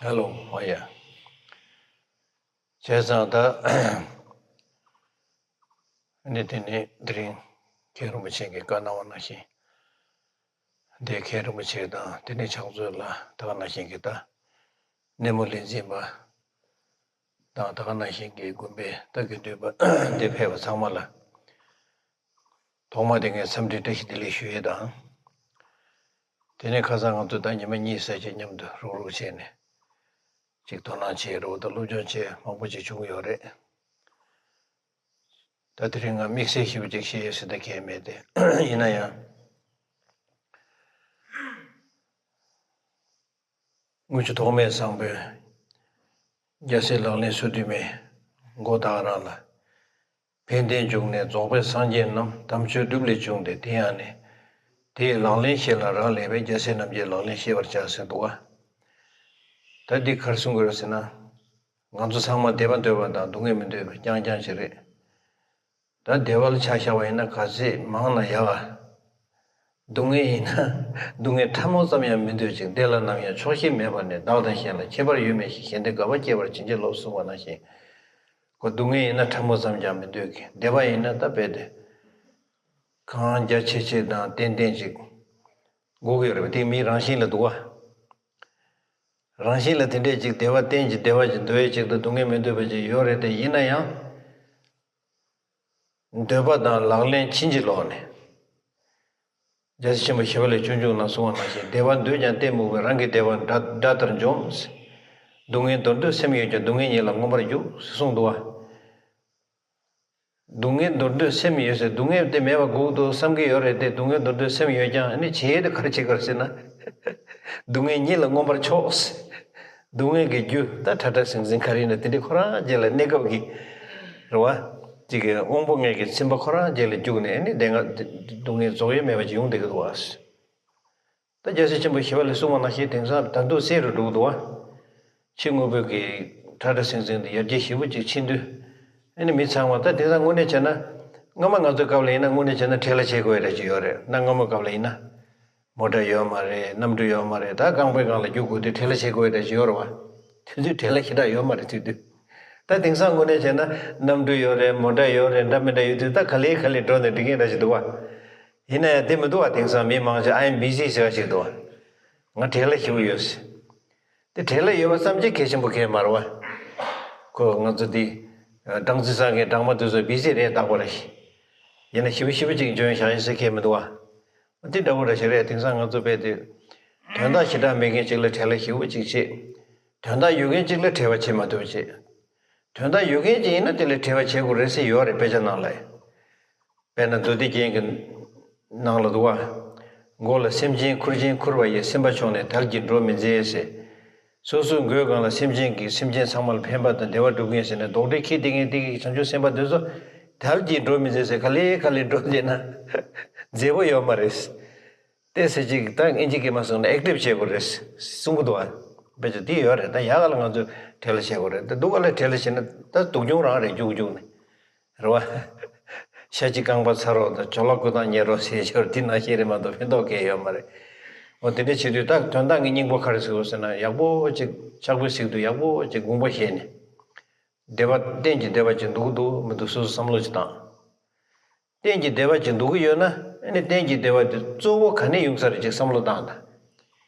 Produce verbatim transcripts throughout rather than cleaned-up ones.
ཧེ་ལོ། ཨོ་ཡ། བྱས་ཙང་ད་ནི་དེ་ནི་དེ་རིང་མཁན་རིན་པོ་ཆེ་གིས་བཀའ་གནང་བ་ནང་བཞིན། འདི་མཁན་རིན་པོ་ཆེ་དང་དེ་ནི་ཕྱག་མཛོད་ལ་ད་ག་ནང་བཞིན་གྱི་ད་སྣེ་མོ་ལས་འཛིན་པ་དང་ད་ག་ནང་བཞིན་གྱི་དགོན་པའི་ད་དགེ་འདུན་པ་འདི་ཕེབས་པ་ཚང་མ་ལ། ཐོག་མ་དེ་ངས་འཚམས་འདྲི་བཀྲ་ཤིས་བདེ་ལེགས་ཞུ་ཡས་དང་། དེ་ནས་ཁ་སང་ང་ཚོ་ད་ཉི་མ་གཉིས་ཙམ་ཅིག་མཉམ་དུ་རུག་རུག་བྱས་ནས་ཅིག་དོ་སྣང་བྱས་རོགས་ད་སློབ་སྦྱོང་བྱས་མང་པོ་ཅིག་བྱུང་ཡོད་རེད། ད་དེ་རིང་ང་དམིགས་བསལ་ཞིབ་ཅིག་བཤད་ཡས་ཟེར་ད་གས་མེད་དེ། ཡིན་ན་ཡང་དངུལ་ཆུ་ཐོགས་མེད་བཟང་པོའི་རྒྱལ་སྲས་ལག་ལེན་སོ་བདུན་མའི་མགོ་བཏགས་རང་ལ། ཕན་བདེའི་འབྱུང་གནས་རྫོགས་པའི་སངས་རྒྱས་རྣམས། དམ་ཆོས་སྒྲུབ་ལས་བྱུང་སྟེ་དེ་ཡང་ནི། དེ་ཡི་ལག་ལེན་ཤེས་ལ་རག་ལས་པས། རྒྱལ་སྲས་རྣམས་ཀྱི་ལག་ལེན་ཤེས་པར་བྱ་ཟེར་འདུག་བ། ད་འདི་ག་རེ་གསུང་དགོས་རེད་ཟེར་ན། ང་ཚོ་ཚང་མ་བདེ་བ་འདོད་པ་དང་སྡུག་བསྔལ་མི་འདོད་པ་རྐྱང་རྐྱང་ཞིག་རེད། ད་བདེ་བ་ལ་ཆ་བཞག་པ་ཡིན་ན་ག་ཚད་མང་ན་ཡག་ག་སྡུག་བསྔལ་ཡིན་ན་སྡུག་བསྔལ་ཕྲ་མོ་ཙམ་ཡང་མི་འདོད་ཅིང་། བདེ་ལ་ནམ་ཡང་ཆོག་ཤེས་མེད་པར་ནི། བདག་དང་གཞན་ལ་ཁྱད་པར་ཡོད་མིན་ཞེས། གཞན་བདེ་དགའ་བ་སྐྱེ་བར་བྱིན་གྱིས་རློབས་གསུངས་པ་ནང་བཞིན། ཁོ་སྡུག་བསྔལ་ཡིན་ན་ཕྲ་མོ་ཙམ་ཀྱང་མི་འདོད་ཀྱི། བདེ་བ་ཡིན་ན་ད་རྦད་དེ་གང་རྒྱ་ཆེ་ཆེ་དང་ཏན་ཏན་ཅིག་དགོས་ཀྱི་ཡོད་རེད་པ། དེ་མིའི་རང་བཞིན་ལ་འདུག་བ། རང་བཞིན་ལ་དེ་འདྲས་ཅིག་བདེ་བ་གཏན་གྱི་བདེ་བ་ཅིག་འདོད་ཡས་ཅིག་དང་སྡུག་བསྔལ་མི་འདོད་པ་ཅིག་ཡོད་རེད་དེ། ཡིན་ན་ཡང་། འདོད་པ་དང་ལག་ལེན་ཕྱིན་ཅི་ལོག་ནས། རྒྱལ་སྲས་ཆེན་པོ་ཞི་བ་ལྷས་སྤྱོད་འཇུག་ནང་གསུངས་པ་ནང་བཞིན། བདེ་བ་འདོད་ཀྱང་གཏི་མུག་པས། རང་གི་བདེ་བ་དགྲ་དགྲ་ལྟར་འཇོམས། སྡུག་བསྔལ་མདོར་འདོད་སེམས་ཡོད་ཀྱང་། སྡུག་བསྔལ་ཉིད་ལ་མངོན་པར་རྒྱུག་གསུངས་འདུག་བ། སྡུག་བསྔལ་མདོར་འདོད་སེམས་ཡོད་ཟེར། སྡུག་བསྔལ་དེ་མེད་པ་དགོས་འདུག་བསམ་གྱི་ཡོད་རེད་དེ། སྡུག་བསྔལ་མདོར་འདོད་སེམས་ཡོད་ཀྱང་ཨ་ནི་བྱེད་ཡས་དེ་ག་རེ་བྱེད་དགོས་རེད་ཟེར་ན། སྡུག་བསྔལ་ཉིད་ལ་མངོན་པར་ཕྱོགས། སྡུག་བསྔལ་གྱི་རྒྱུ་ད་ཁྲ་ཁྲ་ཟིང་ཟིང་ག་རེ་ཡིན་ན་དེ་འདྲ་ཁོ་རང་རྗེས་ལ་གནས་སྐབས་ཀྱི་རེད་བ། ཅིག་གི་དབང་པོ་ལྔའི་གི་ཚིམ་པ་ཁོ་རང་རྗེས་ལ་རྒྱུགས་ནས་ཨ་ནི་དེ་སྔ་སྡུག་བསྔལ་རྫོགས་ཡས་མེད་པ་ཅིག་ཡོང་བསྡད་ཀྱི་འདུག་བ། ད་རྒྱལ་སྲས་ཆེན་པོ་ཞི་བ་ལྷས་གསུངས་པ་ནང་བཞིན་དེང་སང་ད་དུང་གསལ་རུ་འགྲོ་གི་འདུག་བ། ཕྱི་དངོས་པོའི་གི་ཁྲ་ཁྲ་ཟིང་ཟིང་དེ་ཡར་རྒྱས་ཞེ་པོ་ཅིག་ཕྱིན་དུས། ཨ་ནི་མི་ཚང་མ་ད་དེང་སང་དངོས་གནས་བྱས་ན། སྔ་མ་ང་ཚོའི་སྐབས་ལ་ཡིན་ན་དངོས་གནས་བྱས་ན་ཁྲལ་ལ་བྱེད་དགོས་ཡ་འདྲ་ཅིག་ཡོད་རེད། གནའ་སྔ་མོའི་སྐབས་ལ་ཡིན་ན། མོ་ཊ་ཡོད་མ་རེད། གནམ་གྲུ་ཡོད་མ་རེད། ད་རྐང་པའི་སྒང་ལ་རྒྱུག་དགོས་དུས་ཁྲལ་ལ་བྱེད་དགོས་ཡ་འདྲ་ཅིག་ཡོད་རེད་བ། དེ་དུས་ཁྲལ་ལ་ཞེ་དྲག་ཡོད་མ་རེད་དེ་དུས། ད་དེང་སང་དངོས་གནས་བྱས་ན་གནམ་གྲུ་ཡོད་རེད། མོ་ཊ་ཡོད་རེད། འདྲ་མི་འདྲ་ཡོད་དུས་ད་ག་ལེ་ག་ལེ་འགྲོ་ནས་འགྲིག་མཁན་འདྲ་ཞིག་འདུག་བ། ཡིན་ན་ཡང་དེ་མི་འདུག་བ། དེང་སང་མི་མང་ཆེ་I'm busy ཟེར་བ་ཞིག་འདུག་བ། ང་བྲེལ་བ་ཞེ་པོ་ཡོད་ཟེར། དེ་བྲེལ་བ་ཡོད་པ་ཙམ་གྱིས་གལ་ཆེན་པོ་གང་ཡང་མ་རེད་བ། ཁོ་ང་ཚོ་འདི་སྦྲང་རྩི་ཟ་མཁན་སྦྲང་མ་དེ་ཚོ་བི་ཟི་རེད་རྟག་པར། ཡིན་ན་ཞེ་པོ་ཞེ་པོ་ཅིག་འཇོན་བཞག་ཡིན་ཟེར་མཁན་མི་འདུག་བ། དེ་འདྲ་བོ་འདྲ་ཞིག་རེད། དེང་སང་ང་ཚོ་དཔེ་དེ་དོན་དག་ཞེ་དྲག་མེད་མཁན་ཅིག་ལ་བྲེལ་བ་ཞེ་པོ་ཅིག་བྱེད། དོན་དག་ཡོད་མཁན་ཅིག་ལ་བྲེལ་བ་བྱེད་མ་ཐུབ་བྱེད། དོན་དག་ཡོད་མཁན་ཅིག་ཡིན་ན་དེ་ལ་བྲེལ་བ་བྱེད་དགོས་རེད་ཟེར་ཡོད་རེད་དཔེ་ཆ་ནང་ལ། དཔེར་ན་མདོ་སྡེ་རྒྱན་གྱི་ནང་ལ་འདུག་བ། མགོ་ལ་སེམས་ཅན་ཁུར་ཆེན་ཁུར་བ་ཡིས། སེམས་པ་ཕྱུང་ནས་དལ་གྱིས་འགྲོ་མི་མཛད་ཟེར། སོ་སོའི་མགོའི་སྒང་ལ་སེམས་ཅན་གྱི་སེམས་ཅན་ཚང་མ་ལ་ཕན་པ་དང་བདེ་བ་སྒྲུབ་མཁན་ཟེར་ནས་རྡོག་ཁྲེས་འཁྱེར་བསྡད་མཁན་དེ་གི་བྱང་ཆུབ་སེམས་དཔའ་དེ་ཚོ་དལ་གྱིས་འགྲོ་མི་མཛད་ཟེར། ག་ལེ་ག་ལེ་འགྲོ་བསྡད་ན་མཛེས་པོ་ཡོད་མ་རེད། ཏོག་ཙམ་ཅིག་ད་ཨིན་ཇི་སྐད་མ་གསུངས་ན་ཨེག་ཊིབ་བྱེད་དགོས་རེད་གསུང་གི་འདུག་བ། དཔེ་ཆ་འདི་ཡོད་རེད། ད་ཡག་ག་ལ་ང་ཚོས་བྲེལ་བ་བྱེད་དགོས་རེད། ད་སྡུག་ག་ལ་བྲེལ་བ་བྱེད་ན་ད་སྡུག་གྱོང་རང་རེད། རྒྱུག་རྒྱུག་ནས་རེད་བ། ཤ་གཅིག་རྐང་པ་ཚ་རོགས་དང་ཇོ་ལ་སྐུ་ཐང་ཉལ་རོགས་ཟེར་ཞོར་འདི་ནང་བཞིན་རེད་མ་གཏོགས་ཕན་ཐོགས་གང་ཡང་ཡོད་མ་རེད། འོ་དེ་འདྲ་བྱེད་དུས་ད་དོན་དག་གི་སྙིང་པོ་ག་རེ་ཟེར་དགོས་ཟེར་ན་ཡག་པོ་ཅིག་ཕྱག་དཔེ་གཟིགས་དུས་ཡག་པོ་ཅིག་དགོངས་པ་བཞེས་ནས། བདེ་བ་གཏན་གྱི་བདེ་བ་ཅིག་འདུག་འདུག་མི་འདུག་སོ་སོ་བསམ་བློ་ཅིག་བཏང་། གཏན་གྱི་བདེ་བ་ཅིག་འདུག་གི་ཡོད་ན་ཨ་ནི་གཏན་གྱི་བདེ་བ་དེ་གཙོ་བོ་ག་ནས་ཡོང་ས་རེད་ཅིག་བསམ་བློ་བཏང་དང་།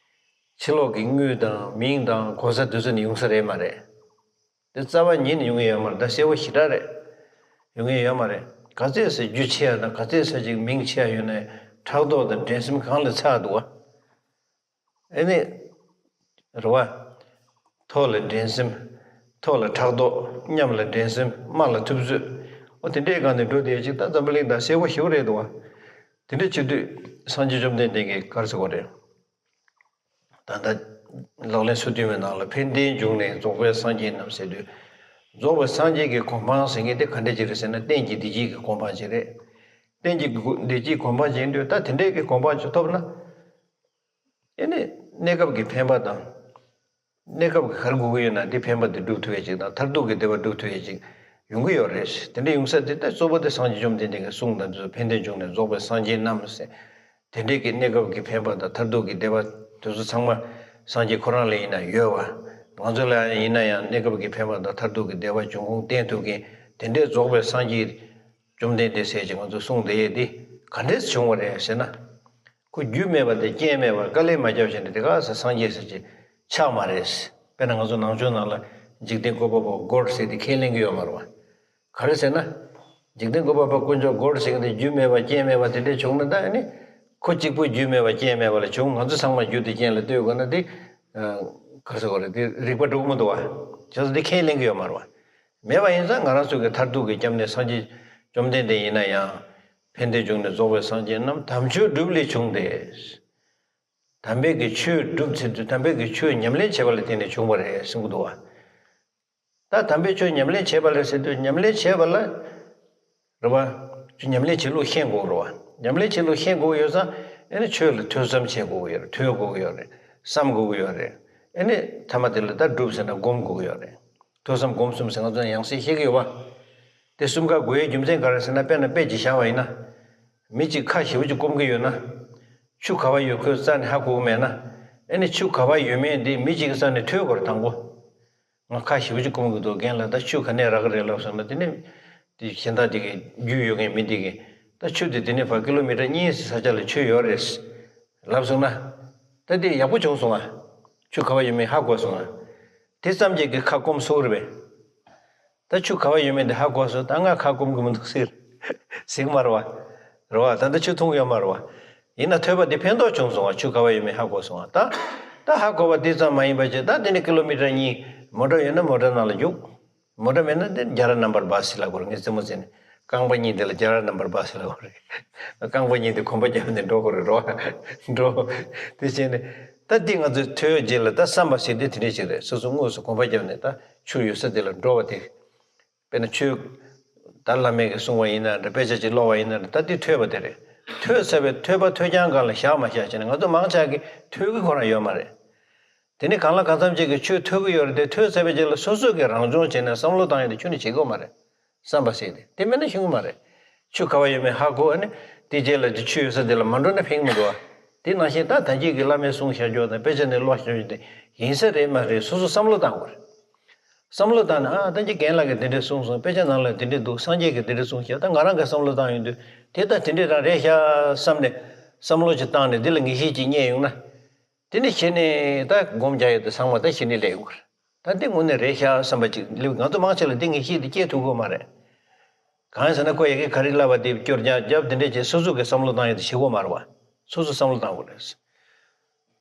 ཕྱི་ལོགས་ཀྱི་དངུལ་དང་མིང་དང་གོ་ས་དེ་ཚོ་ནས་ཡོང་ས་རེད་མ་རེད། དེ་རྩ་བ་ཉིད་ནས་ཡོང་གི་ཡོད་མ་རེད། ད་གསལ་པོ་ཞེ་དྲག་རེད། ཡོང་གི་ཡོད་མ་རེད། ག་ཚད་ཟེར་རྒྱུ་ཆེ་ཡ་དང་ག་ཚད་ཟེར་ཅིག་མིང་ཆེ་ཡ་ཡོད་ན་ཕྲག་དོག་དང་འགྲན་སེམས་གང་ལ་ཚ་འདུག་བ། ཨེ་ནི། རེད་བ། ཐོག་ལ་འགྲན་སེམས། ཐོག་ལ་ཕྲག་དོག་མཉམ་ལ་འགྲན་སེམས། དམའ་ལ་ཐུབ་ཚོད། ཨོ་དེ་འདྲའི་སྒང་ནས་འགྲོ་བསྡད་ཅིག་ད་འཛམ་བུ་གླིང་ད་གསལ་པོ་ཞེ་པོ་རེད་འདུག་བ། དེ་འདྲ་བྱེད་དུས་སངས་རྒྱས་བཅོམ་ལྡན་འདས་ཀྱིས་ག་རེ་ཟེར་གོ་རེད། ད་ལྟ་ལག་ལེན་སོ་བདུན་པའི་ནང་ལ་ཕན་བདེའི་འབྱུང་གནས་རྫོགས་པའི་སངས་རྒྱས་རྣམས་ཟེར་དུས། རྫོགས་པའི་སངས་རྒྱས་ཀྱི་གོ་འཕང་ཟེར་མཁན་དེ་ག་འདྲ་ཅིག་རེད་ཟེར་ན་གཏན་གྱི་བདེ་སྐྱིད་ཀྱི་གོ་འཕང་ཅིག་རེད། གཏན་གྱི་བདེ་སྐྱིད་གོ་འཕང་ཅིག་ཡིན་དུས་ད་དེ་འདྲའི་གི་གོ་འཕང་ཅིག་ཐོབ་ན། ཨེ་ནི། གནས་སྐབས་ཀྱི་ཕན་པ་དང་། གནས་སྐབས་ཀྱི་ག་རེ་དགོས་ཀྱི་ཡོད་ན་དེ་ཕན་པ་དེ་སྒྲུབ་ཐུབ་ཡས་ཅིག་དང་མཐར་ཐུག་གི་བདེ་བ་སྒྲུབ་ཐུབ་ཡས་ཅིག་ཡོང་གི་ཡོད་རེད། དེ་འདྲ་ཡོང་ས་དེ་ད་གཙོ་བོ་དེ་སངས་རྒྱས་བཅོམ་ལྡན་འདས་ཀྱི་གསུང་དང་དེ་ཚོ་ཕན་བདེའི་འབྱུང་གནས་རྫོགས་པའི་སངས་རྒྱས་རྣམས་ཟེར། དེ་འདྲའི་གི་གནས་སྐབས་ཀྱི་ཕན་པ་དང་མཐར་ཐུག་གི་བདེ་བ་དེ་ཚོ་ཚང་མ་སངས་རྒྱས་ཁོ་རང་ལ་ཡིན་ན་ཡོད་བ། ང་ཚོ་ལ་ཡིན་ན་ཡང་གནས་སྐབས་ཀྱི་ཕན་པ་དང་མཐར་ཐུག་གི་བདེ་བ་འབྱུང་ཁུངས་བསྟན་ཐུབ་མཁན་དེ་འདྲའི་རྫོགས་པའི་སངས་རྒྱས་བཅོམ་ལྡན་འདས་ཟེར་གྱི་ང་ཚོ་གསུངས་བསྡད་ཡས་དེ་ག་འདྲས་བྱུང་བ་རེད་ཟེར་ན། ཁོ་རྒྱུ་མེད་པ་དེ་རྐྱེན་མེད་པར་དཀའ་ལས་མ་བརྒྱབ་བྱས་ནས་དེ་ག་ས་སངས་རྒྱས་ཟེར་གྱི་ཆགས་མ་རེད། དཔེར་ན་ང་ཚོ་ནང་ཆོས་ནང་ལ་འཇིག་རྟེན་བཀོད་པ་པོ་གོཌ་ཟེར་དེ་ཁས་ལེན་གྱི་ཡོད་མ་རེད་བ། ག་རེ་ཟེར་ན། འཇིག་རྟེན་བཀོད་པ་པོ་དཀོན་མཆོག་གོཌ་ཟེར་གྱི་འདི་རྒྱུ་མེད་པ་རྐྱེན་མེད་པ་དེ་འདྲས་བྱུང་ན་ད་ཨ་ནི། ཁོ་གཅིག་པུ་རྒྱུ་མེད་པ་རྐྱེན་མེད་པ་ལ་བྱུང་། ང་ཚོ་ཚང་མ་རྒྱུ་དེ་རྐྱེན་ལ་ལྟོས་དགོས་ན་དེ། ག་རེ་ཟེར་དགོས་རེད། དེ་རིགས་པ་འགྲོ་གི་མི་འདུག་བ། བྱས་ཙང་དེ་ཁས་ལེན་གྱི་ཡོད་མ་རེད་བ། མེད་པ་ཡིན་ཙང་ང་རང་ཚོ་གི་མཐར་ཐུག་གི་སྐྱབས་གནས་སངས་རྒྱས་བཅོམ་ལྡན་འདས་ཡིན་ན་ཡང་། ཕན་བདེ་འབྱུང་གནས་རྫོགས་པའི་སངས་རྒྱས་རྣམས་དམ་ཆོས་སྒྲུབ་ལས་བྱུང་སྟེ། དམ་པའི་གི་ཆོས་སྒྲུབ་ཚེ་དུས་དམ་པའི་གི་ཆོས་ཉམས་ལེན་བྱེད་པ་ལ་བརྟེན་ནས་བྱུང་བ་རེད་གསུང་གི་འདུག་བ། ད་དམ་པའི་ཆོས་ཉམས་ལེན་བྱེད་པ་ལ་ཟེར་དུས་ཉམས་ལེན་བྱེད་པ་ལ། རེད་བ། ཆོས་ཉམས་ལེན་བྱེད་ལུགས་ཤེས་དགོས་རེད་བ། ཉམས་ལེན་བྱེད་ལུགས་ཤེས་དགོས་ཡོད་ཙང་ཨ་ནི་ཆོས་ལ་ཐོས་བསམ་བྱེད་དགོས་ཡོད་རེད། ཐོས་དགོས་ཡོད་རེད། བསམ་དགོས་ཡོད་རེད། ཨ་ནི་ཐ་མ་དེ་ལ་ད་སྒྲུབ་ཟེར་ན་སྒོམ་དགོས་ཡོད་རེད། ཐོས་བསམ་སྒོམ་གསུམ་ཟེར་ང་ཚོ་ཡང་སེ་ཤེས་ཀྱི་ཡོད་བ། དེ་གསུམ་ཀ་དགོས་ཡའི་རྒྱུ་མཚན་ག་རེ་ཟེར་ན་དཔེར་ན་དཔེ་ཅིག་བཞག་པ་ཡིན་ན། མི་གཅིག་ཁ་ཞེ་པོ་ཅིག་སྐོམ་གྱི་ཡོད་ན། ཆུ་ག་བ་ཡོད་ཁོས་རྩ་ནས་ཧ་གོ་གི་མེད་ན། ཨ་ནི་ཆུ་ག་བ་ཡོད་མེད་འདི་མི་གཅིག་གི་རྩ་ནས་ཐོས་དགོས་རེད་དང་པོ། ང་ཁ་ཞེ་པོ་ཅིག་སྐོམ་གྱི་འདུག་རྒན་ལགས་ད་ཆུ་ག་ནས་རག་གི་རེད་ལབ་སོང་ན་དེ་ནས། དེ་གཞན་དག་དེ་གི་རྒྱུས་ཡོད་མཁན་མི་དེ་གི། ད་ཆུ་དེ་དེ་ནས་ཕར་ཀི་ལོ་མི་ཊར་གཉིས་ས་ཆ་ལ་ཆུ་ཡོད་རེད། ལབ་སོང་ན། ད་དེ་ཡག་པོ་བྱུང་སོང་ང་། ཆུ་ག་བ་ཡོད་མེད་ཧ་གོ་སོང་ང་། དེ་ཙམ་གྱིས་གི་ཁ་སྐོམ་སོང་རེད་པས། ད་ཆུ་ག་བ་ཡོད་མེད་དེ་ཧ་གོ་སོང་། ད་ང་ཁ་སྐོམ་གི་མི་འདུག་ཟེར། ཟེར་གི་མ་རེད་བ། རེད་བ། ད་ལྟ་ཆུ་འཐུང་ཡོད་མ་རེད་བ། ཡིན་ན་ཐོས་པ་དེ་ཕན་ཐོགས་བྱུང་སོང་བ། ཆུ་ག་བ་ཡོད་མེད་ཧ་གོ་སོང་བ། ད། ད་ཧ་གོ་བ་དེ་ཙམ་མ་ཡིན་པ་བྱས་ད་དེ་ནས་ཀི་ལོ་མི་ཊར་གཉིས་མོ་ཊ་ཡོད་ན་མོ་ཊ་ནང་ལ་རྒྱུགས། མོ་ཊ་མེད་ན་དེ་རྒྱ་ར་ནམ་བར་བཱས་ཟེར་ལབ་དགོས་རེད། ངས་རྩེད་མོ་རྩེ་ནས་རྐང་པ་གཉིས་དེ་ལ་རྒྱ་ར་ནམ་བར་བཱས་ཟེར་ལབ་དགོས་རེད། རྐང་པ་གཉིས་དེ་གོམ་པ་རྒྱབ་ནས་འགྲོ་དགོས་རེད་རོ། འགྲོ། དེ་བྱས་ནས་ད་འདི་ང་ཚོས་ཐོས་རྗེས་ལ་ད་བསམ་པ་ཟེར་དེ་དེ་འདྲས་ཅིག་རེད། སོ་སོ་དངོས་སུ་གོམ་པ་རྒྱབ་ནས་ད་ཆུ་ཡོད་ས་དེ་ལ་འགྲོ་བ་དེ། དཔེར་ན་ཆོས། ད་བླ་མས་གསུངས་པ་ཡིན་ན་འདྲ། དཔེ་ཆ་ཅིག་ཀློག་པ་ཡིན་ན་འདྲ། ད་འདི་ཐོས་པ་དེ་རེད། ཐོས་ཚར་བའི་ཐོས་པ་ཐོས་རྐྱང་སྒང་ལ་བཞག་མ་བཞག་བྱས་ནས་ང་ཚོ་མང་ཆེ་གིས་ཐོས་ཀྱི་ཁོ་རང་ཡོད་མ་རེད། དེ་ནས་གང་ལ་གང་འཚམ་ཅིག་གིས་ཆོས་ཐོས་ཀྱི་ཡོད་རེད་དེ། ཐོས་ཚར་བའི་རྗེས་ལ་སོ་སོ་གིས་རང་སྦྱོང་བྱས་ནས་བསམ་བློ་བཏང་ཡས་དེ་ཁྱོན་ནས་བྱེད་ཀྱི་ཡོད་མ་རེད། བསམ་པ་ཟེར་དེ་དེ་མེད་ན་ཤེས་ཀྱི་མ་རེད། ཆུ་ག་བ་ཡོད་མེད་ཧ་གོ་ཨ་ནི། དེ་རྗེས་ལ་དེ་ཆུ་ཡོད་ས་དེ་ལ་མ་འགྲོ་ན་ཕན་གྱི་མི་འདུག་བ། དེ་ནང་བཞིན་ད་ད་གིན་གྱི་བླ་མས་གསུངས་བཞག་རྒྱུ་དང་དཔེ་ཆ་ནས་ཀློག་བཞག་རྒྱུ་དེ་ཡིན་ས་རེད་མ་རེད། སོ་སོ་བསམ་བློ་བཏང་དགོས་རེད། བསམ་བློ་བཏང་ནས་ཨ་ད་གིན་རྒན་ལགས་ཀྱིས་དེ་འདྲས་གསུངས་སོང་། དཔེ་ཆ་ནང་ལ་དེ་འདྲས་འདུག་སངས་རྒྱས་ཀྱིས་དེ་འདྲས་གསུངས་བཞག་ད་ང་རང་གིས་བསམ་བློ་བཏང་ཡོང་དུས་དེ་ད་དེ་འདྲས་རང་རེད་ཤག་བསམ་ནས། བསམ་བློ་ཅིག་བཏང་ནས་འདི་ལ་ངེས་ཤེས་ཅིག་རྙེད་ཡོང་ན། དེ་ནས་གཞི་ནས་ད་སྒོམ་རྒྱག་ཡས་དེ་ཚང་མ་ད་གཞི་ནས་སླེབས་ཡོང་གི་རེད། ད་འདི་དངོས་གནས་རེད་ཤག་བསམ་པ་ཅིག་སླེབས། ང་ཚོ་མང་ཆེ་ལ་འདི་ངེས་ཤེས་དེ་སྐྱེ་ཐུབ་ཀྱི་ཡོད་མ་རེད། གང་ཡིན་ཟེར་ན་ཁོ་ཡ་གི་ག་རེ་ལབ་པ་དེ་སྐྱོར་རྒྱག་རྒྱབ་དེ་འདྲས་བྱས་སོ་སོ་གིས་བསམ་བློ་བཏང་ཡས་དེ་བྱེད་ཀྱི་ཡོད་མ་རེད་བ། སོ་སོ་བསམ་བློ་བཏང་དགོས་རེད།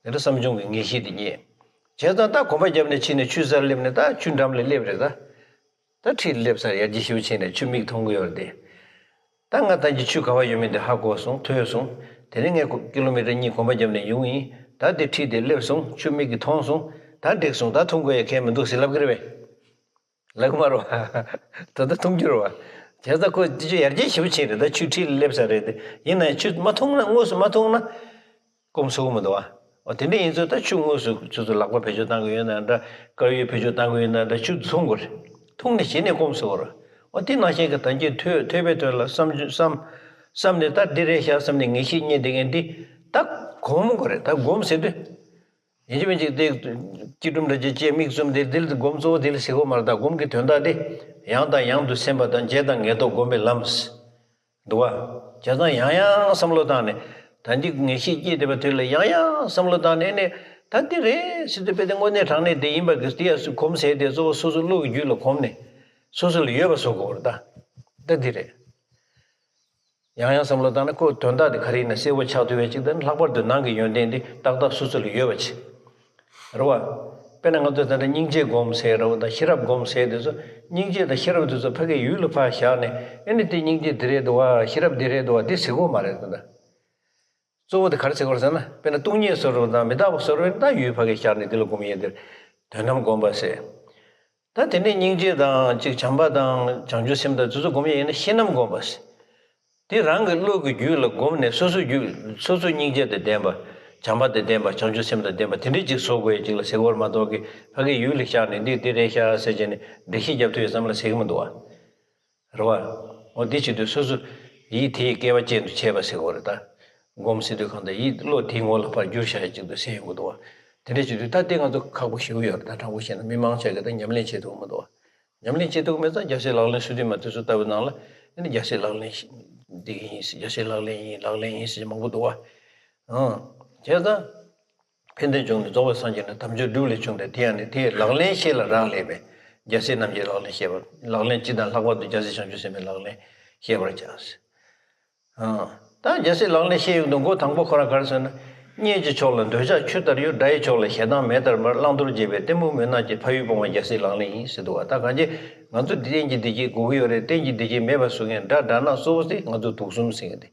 དེ་འདྲ་བསམ་བྱུང་གི་ངེས་ཤེས་དེ་རྙེད། བྱས་ཙང་ད་གོམ་པ་བརྒྱབ་ནས་ཕྱིན་ནས་ཆུ་རྩར་སླེབས་ནས་ད་ཆུ་འགྲམ་ལ་སླེབས་རེད་ད། ད་འཁྲིས་སླེབས་ཚར་ཡར་རྒྱས་ཞེ་པོ་ཕྱིན་ནས་ཆུ་མིག་མཐོང་གི་ཡོད་རེད་དེ། ད་ང་ད་གིན་ཆུ་ག་བ་ཡོད་མེད་དེ་ཧ་གོ་སོང་། ཐོས་སོང་། དེ་ནས་ངས་ཀི་ལོ་མི་ཊར་གཉིས་གོམ་པ་བརྒྱབ་ནས་ཡོང་ཡིན། ད་དེ་འཁྲིས་དེ་སླེབས་སོང་། ཆུ་མིག་གིས་མཐོང་སོང་། ད་འགྲིག་སོང་། ད་འཐུང་དགོས་ཡ་གང་ཡང་མི་འདུག་ཟེར་ལབ་ཀྱི་རེད་པས། ལབ་ཀྱི་མ་རེད་བ། ད་ལྟ་འཐུང་རྒྱུ་རེད་བ། བྱས་ཙང་ཁོ་དེ་ཆུ་ཡར་རྒྱས་ཞེ་པོ་ཕྱིན་རེད། ད་ཆུ་འཁྲིས་ལ་སླེབས་ཚར་རེད་དེ། ཡིན་ན་ཡང་ཆུ་མ་འཐུང་ན་དངོས་སུ་མ་འཐུང་ན། སྐོམ་སོ་གི་མི་འདུག་བ། འོ་དེ་འདྲ་ཡིན་ཚུལ་ད་ཆུ་དངོས་སུ་ཆུ་ཚོད་ལག་པ་བེད་སྤྱོད་བཏང་གི་ཡོད་ན་འདྲ། དཀར་ཡོལ་བེད་སྤྱོད་བཏང་གི་ཡོད་ན་འདྲ། ཆུ་འཐུང་དགོས་རེད། འཐུང་ནས་གཞི་ནས་སྐོམ་སོ་གི་རེད། འོ་དེ་ནང་བཞིན་གྱི་ད་གིན་ཐོས་ཐོས་པའི་དོན་ལ་བསམ་བསམ་བསམ་ནས་ད་འདི་རེད་ཤག་བསམ་ནས་ངེས་ཤེས་རྙེད་བསྡད་མཁན་འདི་ད་སྒོམ་དགོས་རེད། ད་སྒོམ་ཟེར་དུས། ཡིན་གཅིག་མིན་གཅིག་དེ་སྐྱིལ་ཀྲུང་འདྲ་ཅིག་བཅས་མིག་བཙུམ་དེ་འདི་ལ་སྒོམ་གཙོ་བོ་དེ་ལ་ཟེར་གྱི་ཡོད་མ་རེད། ད་སྒོམ་གྱི་དོན་དག་དེ་ཡང་དང་ཡང་དུ་སེམས་པ་དང་བརྗེད་དང་ངེས་རྟོག་སྒོམ་པའི་ལམ། འདུག་བ། བྱས་ཙང་ཡང་ཡང་བསམ་བློ་བཏང་ནས། ད་འདི་ངེས་ཤེས་སྐྱེས་བསྡད་པ་དེ་ལ་ཡང་ཡང་བསམ་བློ་བཏང་ནས་ནས། ད་འདི་རེད་ཟེར་དུས་དཔེ་དེ་དངོས་གནས་དྲང་གནས་དེ་ཡིན་པ་གི་དེ་ཡ་སུ་གོམས་ཟེར་དེ་གཙོ་བོ་སོ་སོ་བློ་གི་རྒྱུད་ལ་གོམས་ནས། སོ་སོ་ལ་ཡོད་པ་བཟོ་དགོས་རེད་ད། ད་འདི་རེད། ཡང་ཡང་བསམ་བློ་བཏང་ན་ཁོ་དོན་དག་དེ་ག་རེ་ཡིན་ན་གསལ་པོ་ཆགས་ཐུབ་པའི་ཅིག་དང་། ལྷག་པར་དུ་ནང་གི་ཡོན་ཏན་འདི་ཏག་ཏག་སོ་སོ་ལ་ཡོད་པ་ཅིག་རེད་བ། དཔེར་ན་ང་ཚོ་ད་ལྟ་སྙིང་རྗེ་སྒོམ་ཟེར་རེད་བ་དང་། ཤེས་རབ་སྒོམ་ཟེར་དེ་ཚོ། སྙིང་རྗེ་དང་ཤེས་རབ་དེ་ཚོ་ཕ་གིའི་ཡུལ་ལ་ཕར་བཞག་ནས། ཨེ་ནི་དེ་སྙིང་རྗེ་འདི་རེད་འདུག་བ། ཤེས་རབ་འདི་རེད་འདུག་བ། འདི་ཟེར་གྱི་ཡོད་མ་རེད་ད། གཙོ་བོ་དེ་ག་རེ་ཟེར་གྱི་ཡོད་རེད་ཟེར་ན། དཔེར་ན་སྟོང་ཉིད་བཟོ་འདྲ་དང་མི་རྟག་པ་བཟོ་འདྲ་ཡིན་ན་ད་ཡུལ་ཕ་གིར་བཞག་ནས་འདི་ལ་སྒོམ་ཡས་དེར་དོན་དམ་སྒོམ་པ་ཟེར། ད་དེ་ནས་སྙིང་རྗེ་དང་ཅིག་བྱམས་པ་དང་བྱང་ཆུབ་སེམས་དང་དེ་ཚོ་སྒོམ་ཡས་ཡིན་ན་ཤེས་རྣམ་སྒོམ་པ་ཟེར། དེ་རང་གི་བློ་གི་རྒྱུད་ལ་བསྒོམས་ནས་སོ་སོ་རྒྱུད་སོ་སོ་སྙིང་རྗེ་དང་ལྡན་པ། བྱམས་པ་དང་ལྡན་པ། བྱང་ཆུབ་སེམས་དང་ལྡན་པ་དེ་འདྲ་ཅིག་བཟོ་དགོས་ཡས་ཅིག་ལ་ཟེར་གྱི་ཡོད་རེད་མ་གཏོགས་ཀྱི། ཕ་གིའི་ཡུལ་ལ་བཞག་ནས་འདི་འདི་རེད་ཤག་ཟེར་བྱས་ནས་འགྲེལ་བཤད་རྒྱབ་ཐུབ་ཡས་བསམ་བློ་ཟེར་གྱི་མི་འདུག་བ། རེད་བ། འོ་འདི་བྱེད་དུས་སོ་སོ་ཡིད་དེའི་སྐལ་བ་ཅན་དུ་བྱས་པ་ཟེར་གྱི་ཡོད་རེད་ད། སྒོམ་ཟེར་དུས་གང་ལྟར་ཡིད་བློ་དེའི་ངོ་ལ་ཕར་བསྒྱུར་བཞག་ཡས་ཅིག་ཏུ་ཟེར་ཡོང་གི་འདུག་བ། དེ་འདྲ་བྱེད་དུས་ད་དེ་ང་ཚོ་ཁག་པོ་ཞེ་པོ་ཡོད་རེད། ད་དྲང་པོ་བཤད་ན་མི་མང་ཆེ་གི་ད་ཉམས་ལེན་བྱེད་ཐུབ་མི་འདུག་ཉམས་ལེན་བྱེད་ཐུབ་མེད་ཙང་རྒྱལ་སྲས་ལག་ལེན་སོ་བདུན་མ་དེ་ཚོ་ལྟ་བུའི་ནང་ལ་ཨ་ནི་རྒྱལ་སྲས་ལག་ལེན་འདི་ཡིན། རྒྱལ་སྲས་ལག་ལེན་ཡིན། ལག་ལེན་ཡིན་ཟེར་མང་པོ་འདུག་བ། ཨང་། བྱས་ཙང་། ཕན་བདེ་འབྱུང་གནས་རྫོགས་པའི་སངས་རྒྱས་ནས། དལ་འབྱོར་སྒྲུབ་ལས་བྱུང་སྟེ། དེ་ཡང་ནི་དེའི་ལག་ལེན་ཤེས་ལ་རག་ལས་པས། རྒྱལ་སྲས་རྣམས་ཀྱི་ལག་ལེན་ཤེས་པར། ལག་ལེན་སྤྱི་དང་ལྷག་པར་དུ་རྒྱལ་སྲས་བྱང་ཆུབ་སེམས་དཔའི་ལག་ལེན་ཤེས་པར་བྱ། ཨང་། ད་རྒྱལ་སྲས་ལག་ལེན་ཤེས་ཡོང་དུས་མགོ་དང་པོ་ཁོ་རང་ག་རེ་ཟེར་ན། གཉེན་གྱི་ཕྱོགས་ལ་འདོད་ཆགས་ཆུ་ལྟར་གཡོ། དགྲ་ཡི་ཕྱོགས་ལ་ཞེ་སྡང་མེ་ལྟར་འབར། བླང་དོར་བརྗེད་པའི་གཏི་མུག་མུན་ནག་གིས། ཕ་ཡུལ་སྤོང་བ་རྒྱལ་སྲས་ལག་ལེན་ཡིན་ཟེར་འདུག་བ། ད་གང་ཅི་ང་ཚོ་གཏན་གྱི་བདེ་སྐྱིད་དགོས་ཀྱི་ཡོད་རེད། གཏན་གྱི་བདེ་སྐྱིད་མེད་པ་བཟོ་མཁན་དགྲ་དགྲ་ནག་གཙོ་བོ་དེ་ང་ཚོ་དུག་གསུམ་ཟེར་མཁན་དེ།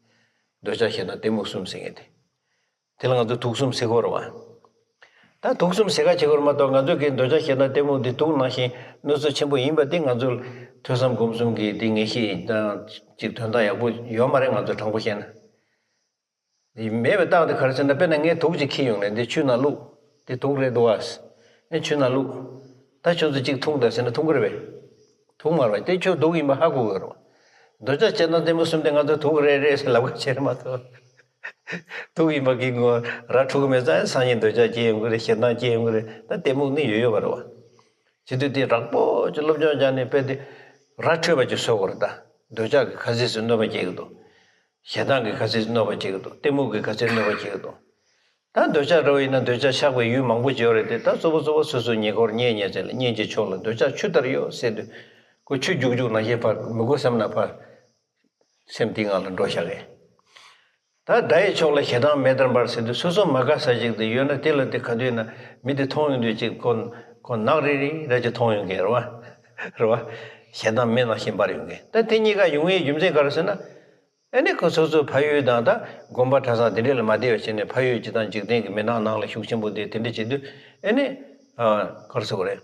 འདོད་ཆགས་ཞེ་སྡང་གཏི་མུག་གསུམ་ཟེར་མཁན་དེ། དེ་ལ་ང་ཚོ་དུག་གསུམ་ཟེར་དགོས་རེད་བ། ད་དུག་གསུམ་ཟེར་ག་བྱེད་དགོས་རེད་མ་གཏོགས། ང་ཚོ་གི་འདོད་ཆགས་ཞེ་སྡང་གཏི་མུག་འདི་དུག་ནང་བཞིན་གནོད་འཚེ་ཆེན་པོ་ཡིན་པ་འདི་ང་ཚོ་ཐོས་བསམ་སྒོམ་གསུམ་གྱི་འདི་ངེས་ཤེས་དང་ཅིག་དོན་དག་ཡག་པོ་ཡོད་མ་རེད། ང་ཚོ་དྲང་པོ་བཤད་ན། འདི་མེད་པའི་རྟགས་དེ་ག་རེ་ཟེར་ན། དཔེར་ན་ངས་དུག་ཅིག་འཁྱེར་ཡོང་ནས་འདི་ཆུ་ནང་བླུགས། འདི་དུག་རེད་འདུག་བ། ཨེ་ཆུ་ནང་བླུགས། ད་ཁྱོད་ཚོ་གཅིག་འཐུང་དང་ཟེར་ན་འཐུང་གི་རེད་པས། འཐུང་མ་རེད་པ། དེ་ཁྱོད་དུག་ཡིན་པ་ཧ་གོ་གི་རེད་པ། འདོད་ཆགས་ཞེ་སྡང་གཏི་མུག་གསུམ་དེ་ང་ཚོ་དུག་རེད་རེད་ཟེར་ལབ་ཁ་བྱེད་རེད་མ་གཏོགས། དུག་ཡིན་པ་གི་ངོ་ར་འཁྲུག་གི་མེད་ཙང་སང་ཉིན་འདོད་ཆགས་སྐྱེ་ཡོང་གི་རེད། ཞེ་སྡང་སྐྱེ་ཡོང་གི་རེད། ད་གཏི་མུག་ནི་ཡོད་ཡོད་པ་རེད་པ། བྱེད་དུས་དེ་རགས་པོ་ཅིག་སློབ་སྦྱོང་སྦྱངས་ནས་དཔེ་དེ་ར་འཕྲོད་པ་ཅིག་བཟོ་དགོས་རེད། ད་འདོད་ཆགས་ཀྱི་ག་ཚོད་ཅིག་གནོད་པ་སྐྱེལ་གི་འདུག་ཞེ་སྡང་གི་ག་ཚོད་ཅིག་གནོད་པ་སྐྱེལ་གི་འདུག་གཏི་མུག་གི་ག་ཚོད་གནོད་པ་སྐྱེལ་གི་འདུག་ད་འདོད་ཆགས་འདྲ་བོ་ཡིན་ན་འདོད་ཆགས་བཤགས་པའི་ཡུལ་མང་པོ་ཅིག་ཡོད་རེད་དེ། ད་གཙོ་བོ་གཙོ་བོ་སོ་སོའི་ཉེ་འཁོར་གཉེན་ཉེ་ཚན་ལ། གཉེན་གྱི་ཕྱོགས་ལ་འདོད་ཆགས་ཆུ་ལྟར་གཡོ་ཟེར་དུས། ཁོ་ཆུ་རྒྱུག་རྒྱུག་ནང་བཞིན་ཕར་མི་དགོས་བསམ་ན་ཕར་སེམས་དེའི་ངང་ལ་འགྲོ་བཞག་གི། ད་དགྲ་ཡི་ཕྱོགས་ལ་ཞེ་སྡང་མེ་ལྟར་འབར་ཟེར་དུས། སོ་སོ་མ་དགའ་ས་ཞིག་དེ་ཡོད་ན་དེ་ལ་དེ་ག་དུས་ན་མི་དེ་མཐོང་ཡོང་དུས་ཅིག་ཁོ་ཁོ་ནག་རིལ་རིལ་ར་ཅིག་མཐོང་ཡོང་གི་རེད་པ། རེད་པ། ཞེ་སྡང་མེ་ནང་བཞིན་འབར་ཡོང་གི། ད་དེ་གཉིས་ཀ་ཡོང་བའི་རྒྱུ་མཚན་ག་རེ་ཟེར་ན། ཨ་ནི་ཁོ་སོ་སོའི་ཕ་ཡུལ་དང་ད་དགོན་པ་གྲྭ་ཚང་དེ་འདྲ་ལ་མ་བསྡད་པ་བྱས་ནས། ཕ་ཡུལ་སྤྱི་དང་འཇིག་རྟེན་གྱི་མི་ནག་ནང་ལ་ཤུགས་ཆེན་པོ་དེ་དེ་འདྲ་བྱེད་དུས། ཨ་ནི་ཨ་ག་རེ་ཟེར་དགོས་རེད།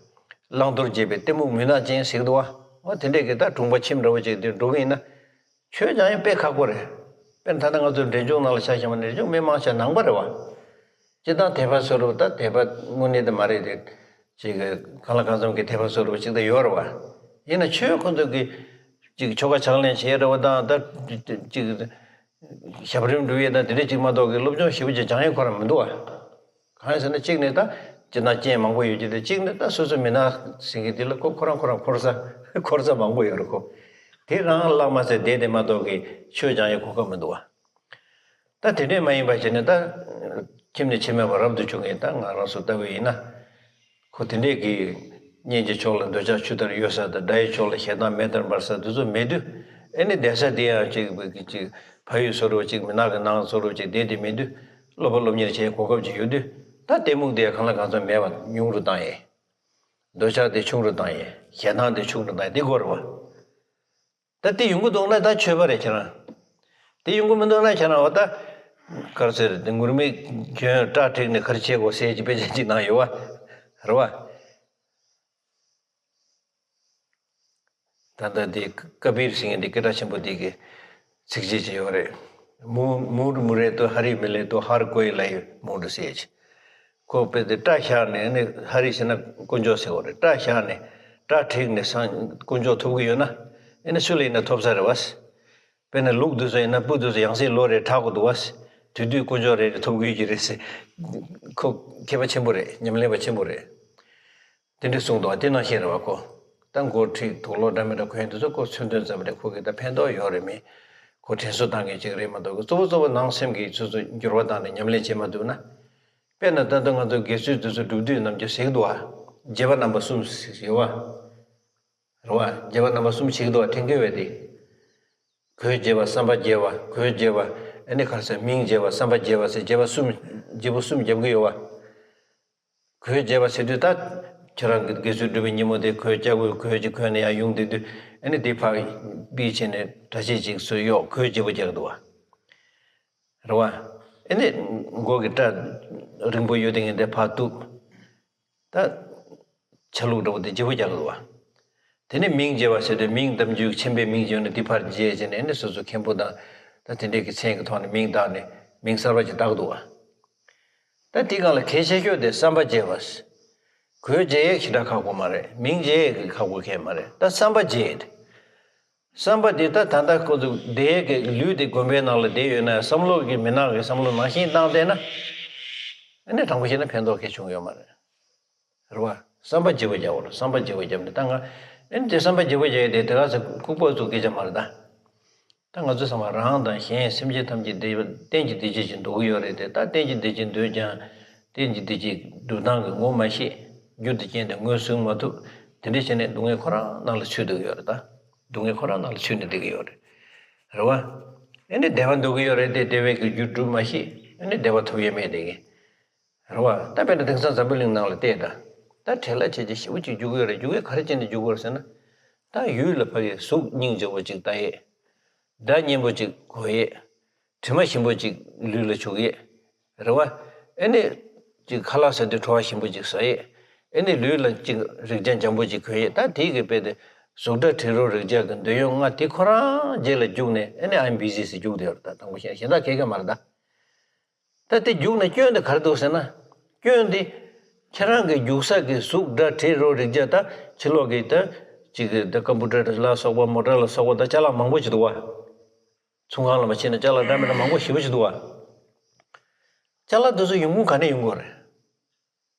བླང་དོར་བརྗེད་པའི་གཏི་མུག་མུན་ནག་ཅན་ཟེར་གི་འདུག་བ། འོ་དེ་འདྲས་ཀྱི་ད་གྲོང་པ་ཁྱིམ་འདྲ་བོ་ཅིག་དེ་འགྲོ་གི་ཡིན་ན། ཆོས་སྦྱང་ཡ་དཔེ་ཁག་པོ་རེད། དཔེར་ན་ད་ལྟ་ང་ཚོ་འབྲས་ལྗོངས་ནང་ལ་ཆ་བཞག་པ་ན། འབྲས་ལྗོངས་མི་མང་ཆེ་ནང་པ་རེད་བ། སྤྱིར་བཏང་དད་པ་བཟོ་འདྲ་བོ། ད་དད་པ་དངོས་གནས་དེ་མ་རེད་དེ། ཅིག་གང་ལ་གང་འཚམ་གྱི་དད་པ་བཟོ་འདྲ་བོ་ཅིག་ད་ཡོད་རེད་བ། ཡིན་ན་ཆོས་ཁོ་ཚོ་གི་ཅིག་ཆོ་ག་ཕྱག་ལེན་བྱེད་འདྲ་བོ་དང་། ད་ཅིག་ཞབས་རིམ་སྒྲུབ་ཡས་དང་དེ་འདྲ་ཅིག་མ་གཏོགས་ཀྱི་སློབ་སྦྱོང་ཞེ་པོ་ཅིག་སྦྱང་ཡས་ཁོ་རང་མི་འདུག་བ། གང་ཡིན་ཟེར་ན། གཅིག་ནས་ད་སྤྱིར་བཏང་རྐྱེན་མང་པོ་ཡོད་ཀྱི་རེད། གཅིག་ནས་ད་སོ་སོ་མི་ནག་ཟེར་མཁན་དེ་ལ་ཁོ་ཁོ་རང་ཁོ་རང་འཁོར་ས་འཁོར་ས་མང་པོ་ཡོད་རེད། ཁོ་དེ་རང་བརླག་མ་ཚད་བསྡད་དེ་མ་གཏོགས་ཀྱི་ཆོས་སྦྱང་ཡས་གོ་སྐབས་མི་འདུག་བ། ད་དེ་འདྲས་མ་ཡིན་པ་བྱས་ནས། ད་ཁྱིམ་ནས་ཁྱིམ་མེད་པར་རབ་ཏུ་བྱུང་མཁན་ད་ང་རང་ཚོ་ལྟ་བུ་ཡིན་ན། ཁོ་དེ་འདྲས་ཀྱི་གཉེན་གྱི་ཕྱོགས་ལ་འདོད་ཆགས་ཆུ་ལྟར་གཡོ་ས་དང་། དགྲ་ཡི་ཕྱོགས་ལ་ཞེ་སྡང་མེ་ལྟར་འབར་ས་དེ་ཚོ་མེད་དུས། ཨེ་ནི་བསྡད་ས་དེ་ཡང་ཅིག་ཅིག་ཕ་ཡུལ་བཟོ་འདྲ་བོ་ཅིག་མི་ནག་གི་ནང་བཟོ་འདྲ་བོ་ཅིག་བསྡད་དེ་མེད་དུས། སློབ་པ་སློབ་གཉེར་བྱེད་གོ་སྐབས་ཅིག་ཡོད་དུས། ད་གཏི་མུག་དེ་གང་ལ་གང་འཚམ་མེད་པ་ཉུང་རུ་བཏང་ཡས། འདོད་ཆགས་དེ་ཆུང་རུ་བཏང་ཡས། ཞེ་སྡང་དེ་ཆུང་རུ་བཏང་ཡས། དེ་དགོས་རེད་བ། ད་དེ་ཡོང་གི་འདུག་ན་ད་ཆོས་པ་རེད་ཁྱེད་རང་། དེ་ཡོང་གི་མི་འདུག་ན་ཁྱེད་རང་འོ་ད། ག་རེ་ཟེར། དེ་ངུར་སྨྲིག་གྱོན། སྐྲ་བྲེགས་ནས་ག་རེ་བྱེད་དགོས་ཟེར་གྱི་དཔེ་ཆ་གཅིག་ནང་ཡོད་བ། རེད་བ། ད་ལྟ་དེ་ཀ་བིར་ཟེར་མཁན་དེ་སྐད་གྲགས་ཆེན་པོ་དེ་གི་ཚིགས་བཅད་ཅིག་ཡོད་རེད། मूढ़ मूढ़ मुरे तो हरि मिले तो हार कोई लाए། मूढ़ ཟེར་གྱི། ཁོ་དཔེ་དེ་སྐྲ་བཞར་ནས་ནི། ཧ་རི་ཟེར་ན་དཀོན་མཆོག་ཟེར་བ་རེད། སྐྲ་བཞར་ནས་སྐྲ་བྲེགས་ནས་སང་དཀོན་མཆོག་ཐོབ་གི་ཡོད་ན། ཨེ་ནི་སུ་ལ་ཡིན་ན་ཐོབ་ས་རེད་བ། དཔེར་ན་ལུག་དེ་ཚོ་ཡིན་ན་སྤུ་དེ་ཚོ་ཡང་སྲིད་ལོ་རེ་གྲག་དགོས་འདུག་བ། དེ་དུས་དཀོན་མཆོག་རེ་རེ་ཐོབ་གི་ཡོད་ཀྱི་རེད་ཟེར། ཁོ་མཁས་པ་ཆེན་པོ་རེད། ཉམས་ལེན་པ་ཆེན་པོ་རེད། དེ་འདྲ་གསུངས་འདུག་བ། དེ་ནང་བཞིན་རེད་བ། ཁོ་ད་མགོ་བྲེགས། དུག་ལོག་འདྲ་མི་འདྲ་གོན་དེ་ཚོ་ཁོ་མཚོན་དོན་ཙམ་རེད། ཁོ་གི་ད་ཕན་ཐོགས་ཡོད་རེད་མེད། ཁོ་དྲན་གསོ་བཏང་མཁན་ཅིག་རེད་མ་གཏོགས། གཙོ་བོ་གཙོ་བོ་ནང་སེམས་ཀྱི་ཆུ་ཚོད་འགྱུར་བ་བཏང་ནས་ཉམས་ལེན་བྱེད་མ་ཐུབ་ན། དཔེར་ན་ད་ལྟ་ང་ཚོ་དགེ་ཚུལ་དེ་ཚོ་སྒྲུབ་དུས་ནམ་རྒྱུན་ཟེར་གི་འདུག་བ། རྒྱས་པ་རྣམ་པ་གསུམ་ཟེར་ཡོད་བ། རེད་བ། རྒྱས་པ་རྣམ་པ་གསུམ་ཞིག་འདུག་བ། དྲན་གྱི་ཡོད་པས་དེ། གོས་རྒྱས་པ། བསམ་པ་རྒྱས་པ། གོས་རྒྱས་པ། ཨ་ནི་ག་རེ་ཟེར། མིང་རྒྱས་པ། བསམ་པ་རྒྱས་པ་ཟེར། རྒྱས་པ་གསུམ། རྒྱས་པོ་གསུམ་རྒྱབ་ཀྱི་ཡོད་བ། གོས་རྒྱས་པ་ཟེར་དུས་ད་ཁྱེད་རང་གི་དགེ་ཚུལ་སྒྲུབ་པའི་ཉིན་མོ་དེ་གོས་རྒྱག་དགོས། གོས་ཅིག་གོན་ནས་ཡར་ཡོང་བསྡད་དུས། ཨ་ནི་དེ་ཕར་པི་བྱས་ནས་གྲྭ་ཆས་ཅིག་ཚུར་གཡོག་གོས་རྒྱས་པོ་རྒྱག་གི་འདུག་བ། རེད་བ། ཨ་ནི་མགོ་གི་སྐྲ་རིང་པོ་ཡོད་དེ་ངས་དེ་ཕར་གཏུབ། ད་ཆ་ལུགས་འདྲ་བོ་དེ་བརྗེ་པོ་རྒྱག་དགོས་བ། དེ་ནས་མིང་བརྗེ་བ་ཟེར་དུས། མིང་ནམ་རྒྱུན་ཆེན་པོའི་མིང་བརྗེ་ནས་དེ་ཕར་བརྗེ་བྱས་ནས། ཨ་ནི་སོ་སོ་མཁན་པོ་དང་ད་དེ་འདྲས་ཀྱི་མཚན་གྱི་ཐོག་ནས་མིང་བཏགས་ནས་མིང་གསར་པ་ཅིག་བཏགས་འདུག་བ། ད་དེ་སྒང་ལ་གལ་ཆེ་ཤོས་དེ་བསམ་པ་བརྗེ་བ། གོས་བརྗེ་ཡས་ཞེ་དྲག་ཁག་པོ་མ་རེད། མིང་བརྗེ་ཡས་ཀྱི་ཁག་པོ་གང་ཡང་མ་རེད། ད་བསམ་པ་བརྗེ་ཡས་དེ། བསམ་པ་འདི་ད་ད་ལྟ་ཁོ་ཚོ་བསྡད་ཀྱི་ལུས་དེ་དགོན་པའི་ནང་ལ་བསྡད་ཡོད་ན། བསམ་བློ་གི་མི་ནག་གི་བསམ་བློ་ནང་བཞིན་བཏང་བསྡད་ན། ཨ་ནི་དྲང་པོ་བཤད་ན་ཕན་ཐོགས་གལ་བྱུང་ཡོད་མ་རེད། རེད་བ། བསམ་པ་བརྗེ་པོ་རྒྱག་དགོས་རེད། བསམ་པ་བརྗེ་པོ་བརྒྱབ་ནས་ད་ང་ཨ་ནི་དེ་བསམ་པ་བརྗེ་པོ་བརྒྱབ་ཡས་དེ་དེ་ག་ཚོད་ལྐུགས་པ་ཚོ་སྐད་ཆ་མ་རེད་ད། ད་ང་ཚོས་ཚང་མ་རང་དང་གཞན་སེམས་ཅན་ཐམས་ཅད་བདེ་བ་གཏན་གྱི་བདེ་སྐྱིད་ཅིག་འདོད་ཀྱི་ཡོད་རེད་དེ། ད་གཏན་གྱི་བདེ་སྐྱིད་འདོད་ཀྱང་གཏན་གྱི་བདེ་སྐྱིད་སྒྲུབ་སྟངས་ཀྱི་ངོ་མ་ཤེས། རྒྱུ་དེ་རྐྱེན་དེ་ངོས་ཟིན་མ་ཐུབ། དེ་འདྲ་བྱས་ནས་སྡུག་བསྔལ་ཁོ་རང་ནང་ལ་ཚུད་བསྡད་ཀྱི་ཡོད་རེད་ད། སྡུག་བསྔལ་ཁོ་རང་ནང་ལ་ཚུད་ནས་བསྡད་ཀྱི་ཡོད་རེད། རེད་བ། ཨ་ནི་བདེ་བ་འདོད་ཀྱི་ཡོད་རེད་དེ། བདེ་བའི་གི་རྒྱུ་སྒྲུབ་མ་ཤེས། ཨ་ནི་བདེ་བ་ཐོབ་ཡས་མེད་བསྡད་ཀྱི། རེད་བ། ད་དཔེར་ན་དེང་སང་འཛམ་བུ་གླིང་ནང་ལ་བལྟས་ད། ད་བྲེལ་བ་བྱས་བྱས་ཞེ་པོ་ཅིག་རྒྱུག་གི་ཡོད་རེད། རྒྱུག་གི་ག་རེ་བྱས་ནས་རྒྱུག་གི་ཡོད་རེད་ཟེར་ན། ད་ཡུལ་ལ་ཕ་གི་གཟུགས་སྙིང་རྗེ་པོ་ཅིག་ལྟ་ཡས། སྒྲ་སྙན་པོ་ཅིག་གོ་ཡས། དྲི་མ་ཞིམ་པོ་ཅིག་ལུས་ལ་བྱུག་ཡས། རེད་བ། ཨ་ནི་ཅིག་ཁ་ལག་ཟ་དུས་བྲོ་བ་ཞིམ་པོ་ཅིག་ཟ་ཡས། ཨ་ནི་ལུས་ལ་ཅིག་རེག་བྱ་འཇམ་པོ་ཅིག་གོན་ཡས། ད་དེ་གི་དཔེ་དེ་གཟུགས་སྒྲ་དྲི་རོ་རེག་བྱ་གི་འདོད་ཡོན་ལྔ་དེ་ཁོ་རང་རྗེས་ལ་རྒྱུག་ནས། ཨ་ནི་I'm busy ཟེར་རྒྱུག་བསྡད་ཡོད་རེད་ད། དང་པོ་གཞན་གཞན་དག་གས་གས་མ་རེད་ད། ད་དེ་རྒྱུག་ནས་སྐྱོན་དེ་ག་རེ་འདུག་ཟེར་ན། སྐྱོན་དེ་ཁྱེད་རང་གི་རྒྱུག་ས་གི་གཟུགས་སྒྲ་དྲི་རོ་རེག་བྱ་ད་ཕྱི་ལོགས་ཀྱི་ད་ཅིག་གི་ད་ཀམ་པུ་ཊར་ལ་སོགས་པ་མོ་ཊ་ལ་སོགས་པ་ད་ཅ་ལག་མང་པོ་ཅིག་འདུག་བ། ཚོང་ཁང་ལ་མ་ཕྱིན་ན་ཅ་ལག་འདྲ་མི་འདྲ་མང་པོ་ཞེ་པོ་ཅིག་འདུག་བ། ཅ་ལག་དེ་ཚོ་ཡོང་ཁུངས་ག་ནས་ཡོང་གི་ཡོད་རེད།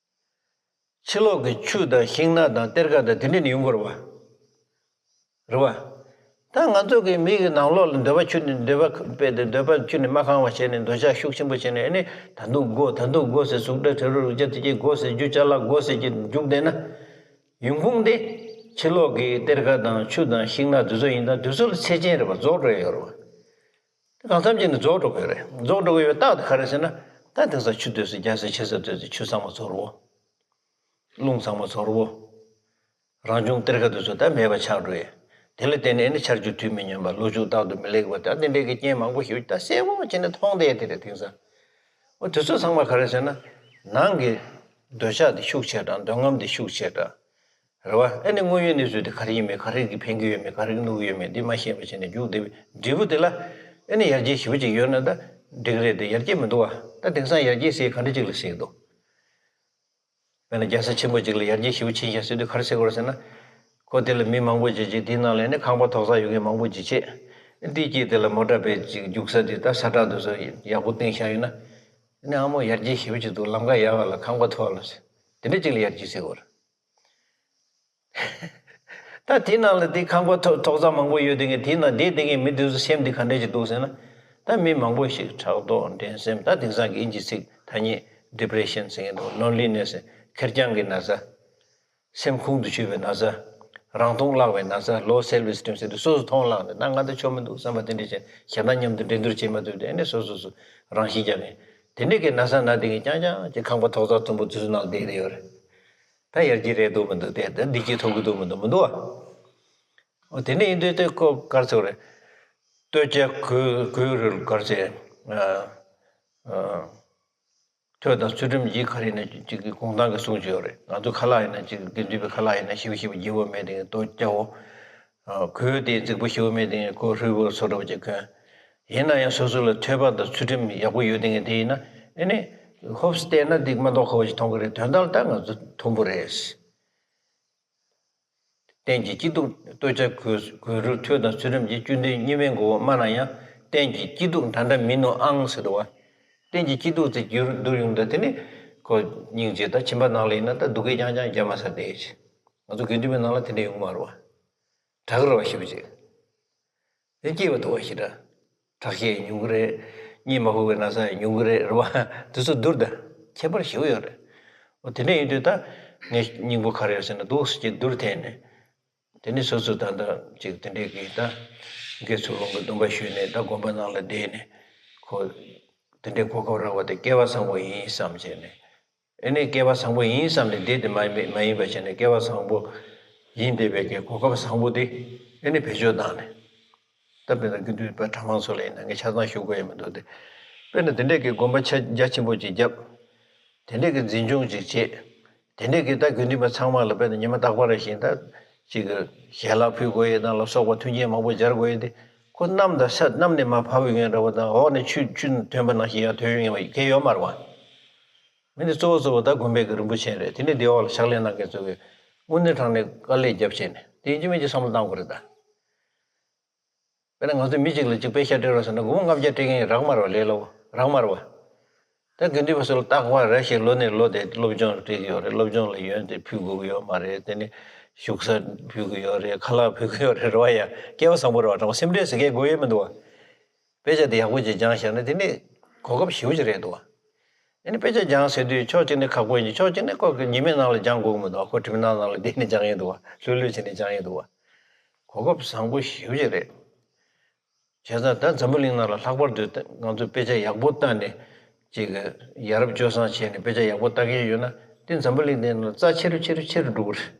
ཕྱི་ལོགས་ཀྱི་ཆུ་དང་ཤིང་ནགས་དང་གཏེར་ཁ་དང་དེ་འདྲས་ནས་ཡོང་གི་ཡོད་རེད་བ། རེད་བ། ད་ང་ཚོ་གི་མི་གི་ནང་ལོགས་ལ་འདོད་པ་ཆུ་ནས་འདོད་པ་སྤེལ་ཏེ། འདོད་པ་ཆུ་ནས་མ་ཁེངས་པ་བྱས་ནས། འདོད་ཆགས་ཤུགས་ཆེན་པོ་བྱས་ནས། ཨ་ནི་ད་དུང་དགོས། ད་དུང་དགོས་ཟེར། གཟུགས་སྒྲ་དྲི་རོ་རེག་བྱ་དེ་གས་དགོས་ཟེར། རྒྱུ་ཅ་ལག་དགོས་ཟེར་གྱི་རྒྱུག་བསྡད་ན། ཡོང་ཁུངས་དེ་ཕྱི་ལོགས་ཀྱི་གཏེར་ཁ་དང་ཆུ་དང་ཤིང་ནགས་དེ་ཚོ་ཡིན་ད། དེ་ཚོ་ལ་ཚད་ཅན་རེད་པ། རྫོགས་འགྲོ་ཡོད་རེད་པ། དེ་གང་འཚམ་ཅིག་ནས་རྫོགས་འགྲོ་གི་ཡོད་རེད། རྫོགས་འགྲོ་གི་ཡོད་རྟགས་དེ་ག་རེ་ཟེར་ན། ད་དེང་སང་ཆུ་དེ་ཚོ་རྒྱ་སེ་ཆེ་ས་དེ་ཚོ་ཆུ་ཚང་མ་རྫོགས་རེད་པ། རླུང་ཚང་མ་རྫོགས་རེད་པ། རང་བྱུང་གཏེར་ཁ་དེ་ཚོ་ད་མེད་པ་ཆགས་འགྲོ་ཡས། དེ་ལ་བརྟེན་ནས་ཨ་ནི་ཆར་ཆུ་དུས་མི་སྙོམས་པ། ལོ་ཕྱུགས་རྟག་ཏུ་མི་ལེགས་པ། ད་དེ་འདྲའི་གི་རྐྱེན་མང་པོ་ཞིག་ད་གསལ་པོ་བྱས་ནས་མཐོང་བསྡད་དེ་རེད་དེང་སང་། འོ་དེ་ཚོ་ཚང་མ་ག་རེ་ཟེར་ན། ནང་གི་འདོད་ཆགས་དེ་ཤུགས་ཆེ་དྲགས། འདོད་རྔམ་དེ་ཤུགས་ཆེ་དྲགས། རེད་བ། ཨ་ནི་དངོས་ཡོད་གནས་ཚུལ་དེ་ག་རེ་ཡིན་མིན། ག་རེ་གིས་ཕན་གྱི་ཡོད་མེད། ག་རེ་གིས་གནོད་ཀྱི་ཡོད་མེད་དེ་མ་ཤེས་པ་བྱས་ནས་རྒྱུགས་བསྡད་པའི་འབྲས་བུ་དེ་ལ་ཨ་ནི་ཡར་རྒྱས་ཞེ་པོ་ཅིག་ཡོད་ན་ད་འགྲིག་རེད་དེ། ཡར་རྒྱས་མི་འདུག་བ། ད་དེང་སང་ཡར་རྒྱས་ཟེར་ག་འདྲ་ཅིག་ལ་ཟེར་གྱི་འདུག། དཔེར་ན་རྒྱལ་ས་ཆེན་པོ་ཅིག་ལ་ཡར་རྒྱས་ཞེ་པོ་ཕྱིན་ཤག་ཟེར་དུས་ག་རེ་ཟེར་དགོས་རེད་ཟེར་ན། ཁོ་དེ་ལ་མི་མང་པོ་ཅིག་བྱས། དེའི་ནང་ལ་ནི་ཁང་པ་ཐོག་ས་ཡོད་མཁན་མང་པོ་ཅིག་བྱས། དེའི་དཀྱིལ་དེ་ལ་མོ་ཊ་དཔེ་ཅིག་རྒྱུག་ས་དེ་ད་ས་ཁྲ་དེ་ཚོ་ཡག་པོ་བཏིང་བཞག་ཡོད་ན། ཨ་ནི་ཨ་མོ་ཡར་རྒྱས་ཞེ་པོ་ཅིག་འདུག། ལམ་ཁ་ཡག་ག་ལ། ཁང་པ་མཐོ་ག་ལ་ཟེར། དེ་འདྲ་ཅིག་ལ་ཡར་རྒྱས་ཟེར་དགོས་རེད། ད་དེའི་ནང་ལ་དེ་ཁང་པ་ཐོག་ཐོག་ས་མང་པོ་ཡོད་དེ་གི། དེའི་ནང་བསྡད་བསྡད་མཁན་མི་དེ་ཚོ་སེམས་དེ་ག་འདྲ་ཞིག་འདུག་ཟེར་ན། ད་མི་མང་པོ་ཞིག་ཕྲག་དོག་འགྲན་སེམས། ད་དེང་སང་གི་ཨིན་ཇི་ཚིག་ཐ་སྙད་depression ཟེར་མཁན་འདུག། loneliness། ཁེར་རྐྱང་གི་ན་ཚ། སེམས་ཁོང་དུ་ཆུད་པའི་ན་ཚ། རང་མཐོང་བརླག་པའི་ན་ཚ། low self esteem ཟེར་དུས་སོ་སོ་མཐོང་བརླག་ནས། ད་ང་ད་ཆོ་མི་འདུག་བསམ་པ་དེ་འདྲ་བྱས། གཞན་དང་མཉམ་དུ་འགྲན་བསྡུར་བྱེད་མ་ཐུབ་དུས་ཨ་ནི་སོ་སོ་སོ་རང་ཤི་རྒྱག་མཁན། དེ་འདྲ་གི་ན་ཚ་ན་དེ་གི་རྐྱང་རྐྱང་གི་ཁང་པ་ཐོག་ས་དུམ་བུ་དེ་ཚོའི་ནང་བསྡད་བསྡད་ཡོད་རེད། ད་ཡར་རྒྱས་རེད་འདུག་མི་འདུག་དེ་ད་བདེ་སྐྱིད་ཐོབ་གི་འདུག་མི་འདུག་མི་འདུག་ཨ། འོ་དེ་འདྲ་ཡིན་དུས་དེ་ཁོ་ག་རེ་ཟེར་དགོས་རེད། སྟོད་ཆ་གོས་གོས་རུལ་ག་རེ་ཟེར། ཨ་ཨ། ཐོད་དང་ཚུལ་ཁྲིམས་ཀྱི་ག་རེ་ཡིན་ན་ཅིག་གི་གོང་ཐང་གི་གསུང་ཅིག་ཡོད་རེད། ང་ཚོ་ཁ་ལག་ཡིན་ན་ཅིག་དགེ་འདུན་པའི་ཁ་ལག་ཡིན་ན་ཞིབ་ཞིབ་བརྗེ་པོ་མེད་དེ་ཏོག་སྐྱ་བོ། ཨ་གོས་དེ་རྫིག་པོ་ཞེ་པོ་མེད་དེ་ཁོ་ཧྲུལ་པོ་བཟོ་འདྲ་བོ་ཅིག་གོན། ཡིན་ན་ཡང་སོ་སོ་ལ་ཐོད་པ་དང་ཚུལ་ཁྲིམས་ཡག་པོ་ཡོད་དེ་ངས་དེ་ཡིན་ན། ཨ་ནི་ཧོབ་སེ་བལྟས་ན་འདི་མ་མདོག་ཁ་པོ་ཞིག་མཐོང་གི་རེད། དོན་དག་ལ་ད་ང་ཚོ་མཐོན་པོ་རེད། རྟེན་གྱི་སྐྱིད་སྡུག་སྟོད་ཆ་གོས་གོས་རུལ་ཐོད་དང་ཚུལ་ཁྲིམས་ཀྱི་བཅུད་ལྡན་གཉིས་མེད་མགོ་བོ་དམའ་ན་ཡང་། རྟེན་གྱི་སྐྱིད་སྡུག་འདྲ་འདྲ་མིན་ནོ་ཨང་ཟེར་འདུག་བ། རྟེན་གྱི་སྐྱིད་སྡུག་དེ་རྒྱུར་བསྡུར་ཡོང་དུས་དེ་ནི་ཁོ་སྙིང་རྗེ། ད་ཁྱིམ་པ་ནང་ལ་ཡིན་ན་ད་སྡུག་སྐད་རྐྱང་རྐྱང་རྒྱབ་མ་ཟ་བསྡད་ཅིག། ང་ཚོ་དགེ་འདུན་པའི་ནང་ལ་དེ་འདྲ་ཡོང་གི་མ་རེད་བ། དྲག་རེད་བ་ཞེ་པོ་ཅིག། དེ་སྐྱིད་པ་འདུག་བ་ཞེ་དྲག། ཁྲག་ཤེད་ཉུང་གི་རེད། གཉིད་མ་ཁུག་པའི་ན་ཚ་ཡང་ཉུང་གི་རེད། རེད་བ། དེ་ཚོ་བསྡུར་ད་ཁྱད་པར་ཞེ་པོ་ཡོད་རེད། འོ་དེ་འདྲ་ཡིན་དུས་ད་ངས་སྙིང་པོ་ག་རེ་ཡོད་ཟེར་ན་འདུག་སེ་ཅིག་བསྡུར་ཐལ་ནས། དེ་ནི་སོ་སོ་ད་ལྟ་ཅིག་དེ་འདྲའི་གི་ད་དགེ་ཚུལ་སློང་གི་སྡོམ་པ་ཞུས་ནས། ད་དགོན་པ་ནང་ལ་བསྡད་ནས་ཁོ་དེ་འདྲའི་གོ་སྐབས་རག་པ་དེ་སྐལ་བ་བཟང་པོ་ཡིན་བསམ་བྱས་ནས། ཨེ་ནས་སྐལ་བ་བཟང་པོ་ཡིན་བསམ་ནས་བསྡད་དེ་མ་མ་ཡིན་པ་བྱས་ནས། སྐལ་བ་བཟང་པོ་ཡིན་བསྡད་པའི་གི་གོ་སྐབས་བཟང་པོ་དེ་ཨེ་ནས་བེད་སྤྱོད་བཏང་ནས། ད་དཔེར་ན་དགེ་འདུན་པ་གྲྭ་མང་ཚོ་ལ་ཡིན་ན་ངས་ཆ་ཚང་ཞུ་དགོས་ཡ་མི་འདུག་སྟེ། དཔེར་ན་དེ་འདྲས་ཀྱི་དགོན་པ་ཆ་རྒྱ་ཆེན་པོ་ཅིག་བརྒྱབ། དེ་འདྲས་ཀྱི་འཛིན་སྐྱོང་ཅིག་བྱེད། དེ་འདྲས་ཀྱི་ད་དགེ་འདུན་པ་ཚང་མ་ལ་དཔེར་ན་ཉི་མ་རྟག་པ་རེ་བཞིན་ད་ཅིག་གི་ཞལ་ལག་ཕུལ་དགོས་ཡས་དང་ལ་སོགས་པ་མཐུན་རྐྱེན་མང་པོ་སྦྱར་དགོས་ཡས་དེ། ཁོ་གནམ་དང་ས་གནམ་ནས་མར་བབས་ཡོང་མཁན་འདྲ་བོ་དང་། འོག་ནས་ཆུ་ཆུ་ཐོན་པ་ནང་བཞིན་ཡར་ཐོན་ཡོང་མཁན་བ་གལ་ཡོད་མ་རེད་བ། མི་འདི་གཙོ་བོ་གཙོ་བོ་ད་དགོན་པའི་གི་རིན་པོ་ཆེ་རེད། དེ་ནས་དེའི་འོག་ལ་ཕྱག་ལས་གནང་མཁན་ཚོ་གིས་དངོས་གནས་དྲང་གནས་དཀའ་ལས་བརྒྱབ་བྱས་ནས། དེ་ཡིན་གཅིག་མིན་གཅིག་བསམ་བློ་བཏང་དགོས་རེད་ད། དཔེར་ན་ང་ཚོ་མི་གཅིག་ལ་གཅིག་པེ་ཤ་སྤྲད་རོགས་ཟེར་ན་སྒོར་མོ་ལྔ་བརྒྱ་སྤྲད་མཁན་རག་མ་རེད་བ། ལས་སླ་བོ་རག་མ་རེད་བ། ད་དགེ་འདུན་པ་ཚོ་ལ་རྟག་པར་རེ་ཞིག་ལོ་ནས་ལོ་དེ་སློབ་སྦྱོང་སྤྲད་ཀྱི་ཡོད་རེད། སློབ་སྦྱོང་ལ་ཡོན་དེ་ཕུལ་དགོས་ཀྱི་ཡོད་མ་རེད། དེ་ནས་བཞུགས་ས་ཕུལ་གྱི་ཡོད་རེད། ཁ་ལག་ཕུལ་གྱི་ཡོད་རེད། རེད་བ་ཡ། སྐལ་བ་བཟང་པོ་རེད་བ། དྲང་པོ་སེམས་ཁྲལ་ཟེར་མཁན་དགོས་ཡོད་མི་འདུག་བ། དཔེ་ཆ་དེ་ཡག་པོ་ཅིག་སྦྱངས་བཞག་ན་དེ་ནི་གོ་སྐབས་ཞེ་པོ་ཅིག་རེད་འདུག་བ། ཨ་ནི་དཔེ་ཆ་སྦྱངས་ཟེར་དུས་ཕྱོགས་གཅིག་ནས་ཁག་པོ་ཡིན། ཕྱོགས་གཅིག་ནས་ཁོ་གི་ཉི་མའི་ནང་ལ་སྦྱང་དགོས་ཀྱི་མི་འདུག་ཁོ་དྲི་མའི་ནང་ལ་བསྡད་ནས་སྦྱང་ཡས་འདུག་བ། ལྷོད་ལྷོད་བྱས་ནས་སྦྱང་ཡས་འདུག་བ། གོ་སྐབས་བཟང་པོ་ཞེ་པོ་ཅིག་རེད། བྱས་ཙང་ད་འཛམ་བུ་གླིང་ནང་ལ་ལྷག་པར་དུ་ད་ང་ཚོ་དཔེ་ཆ་ཡག་པོ་བལྟས་ནས་ཅིག་ཡ་རབས་སྤྱོད་བཟང་བྱས་ནས་དཔེ་ཆ་ཡག་པོ་ལྟ་མཁན་ཡོད་ན་དེ་འཛམ་བུ་གླིང་འདི་ནང་ལ་རྩ་ཆེ་རུ་ཆེ་རུ་ཆེ་རུ་འགྲོ་གི་རེད།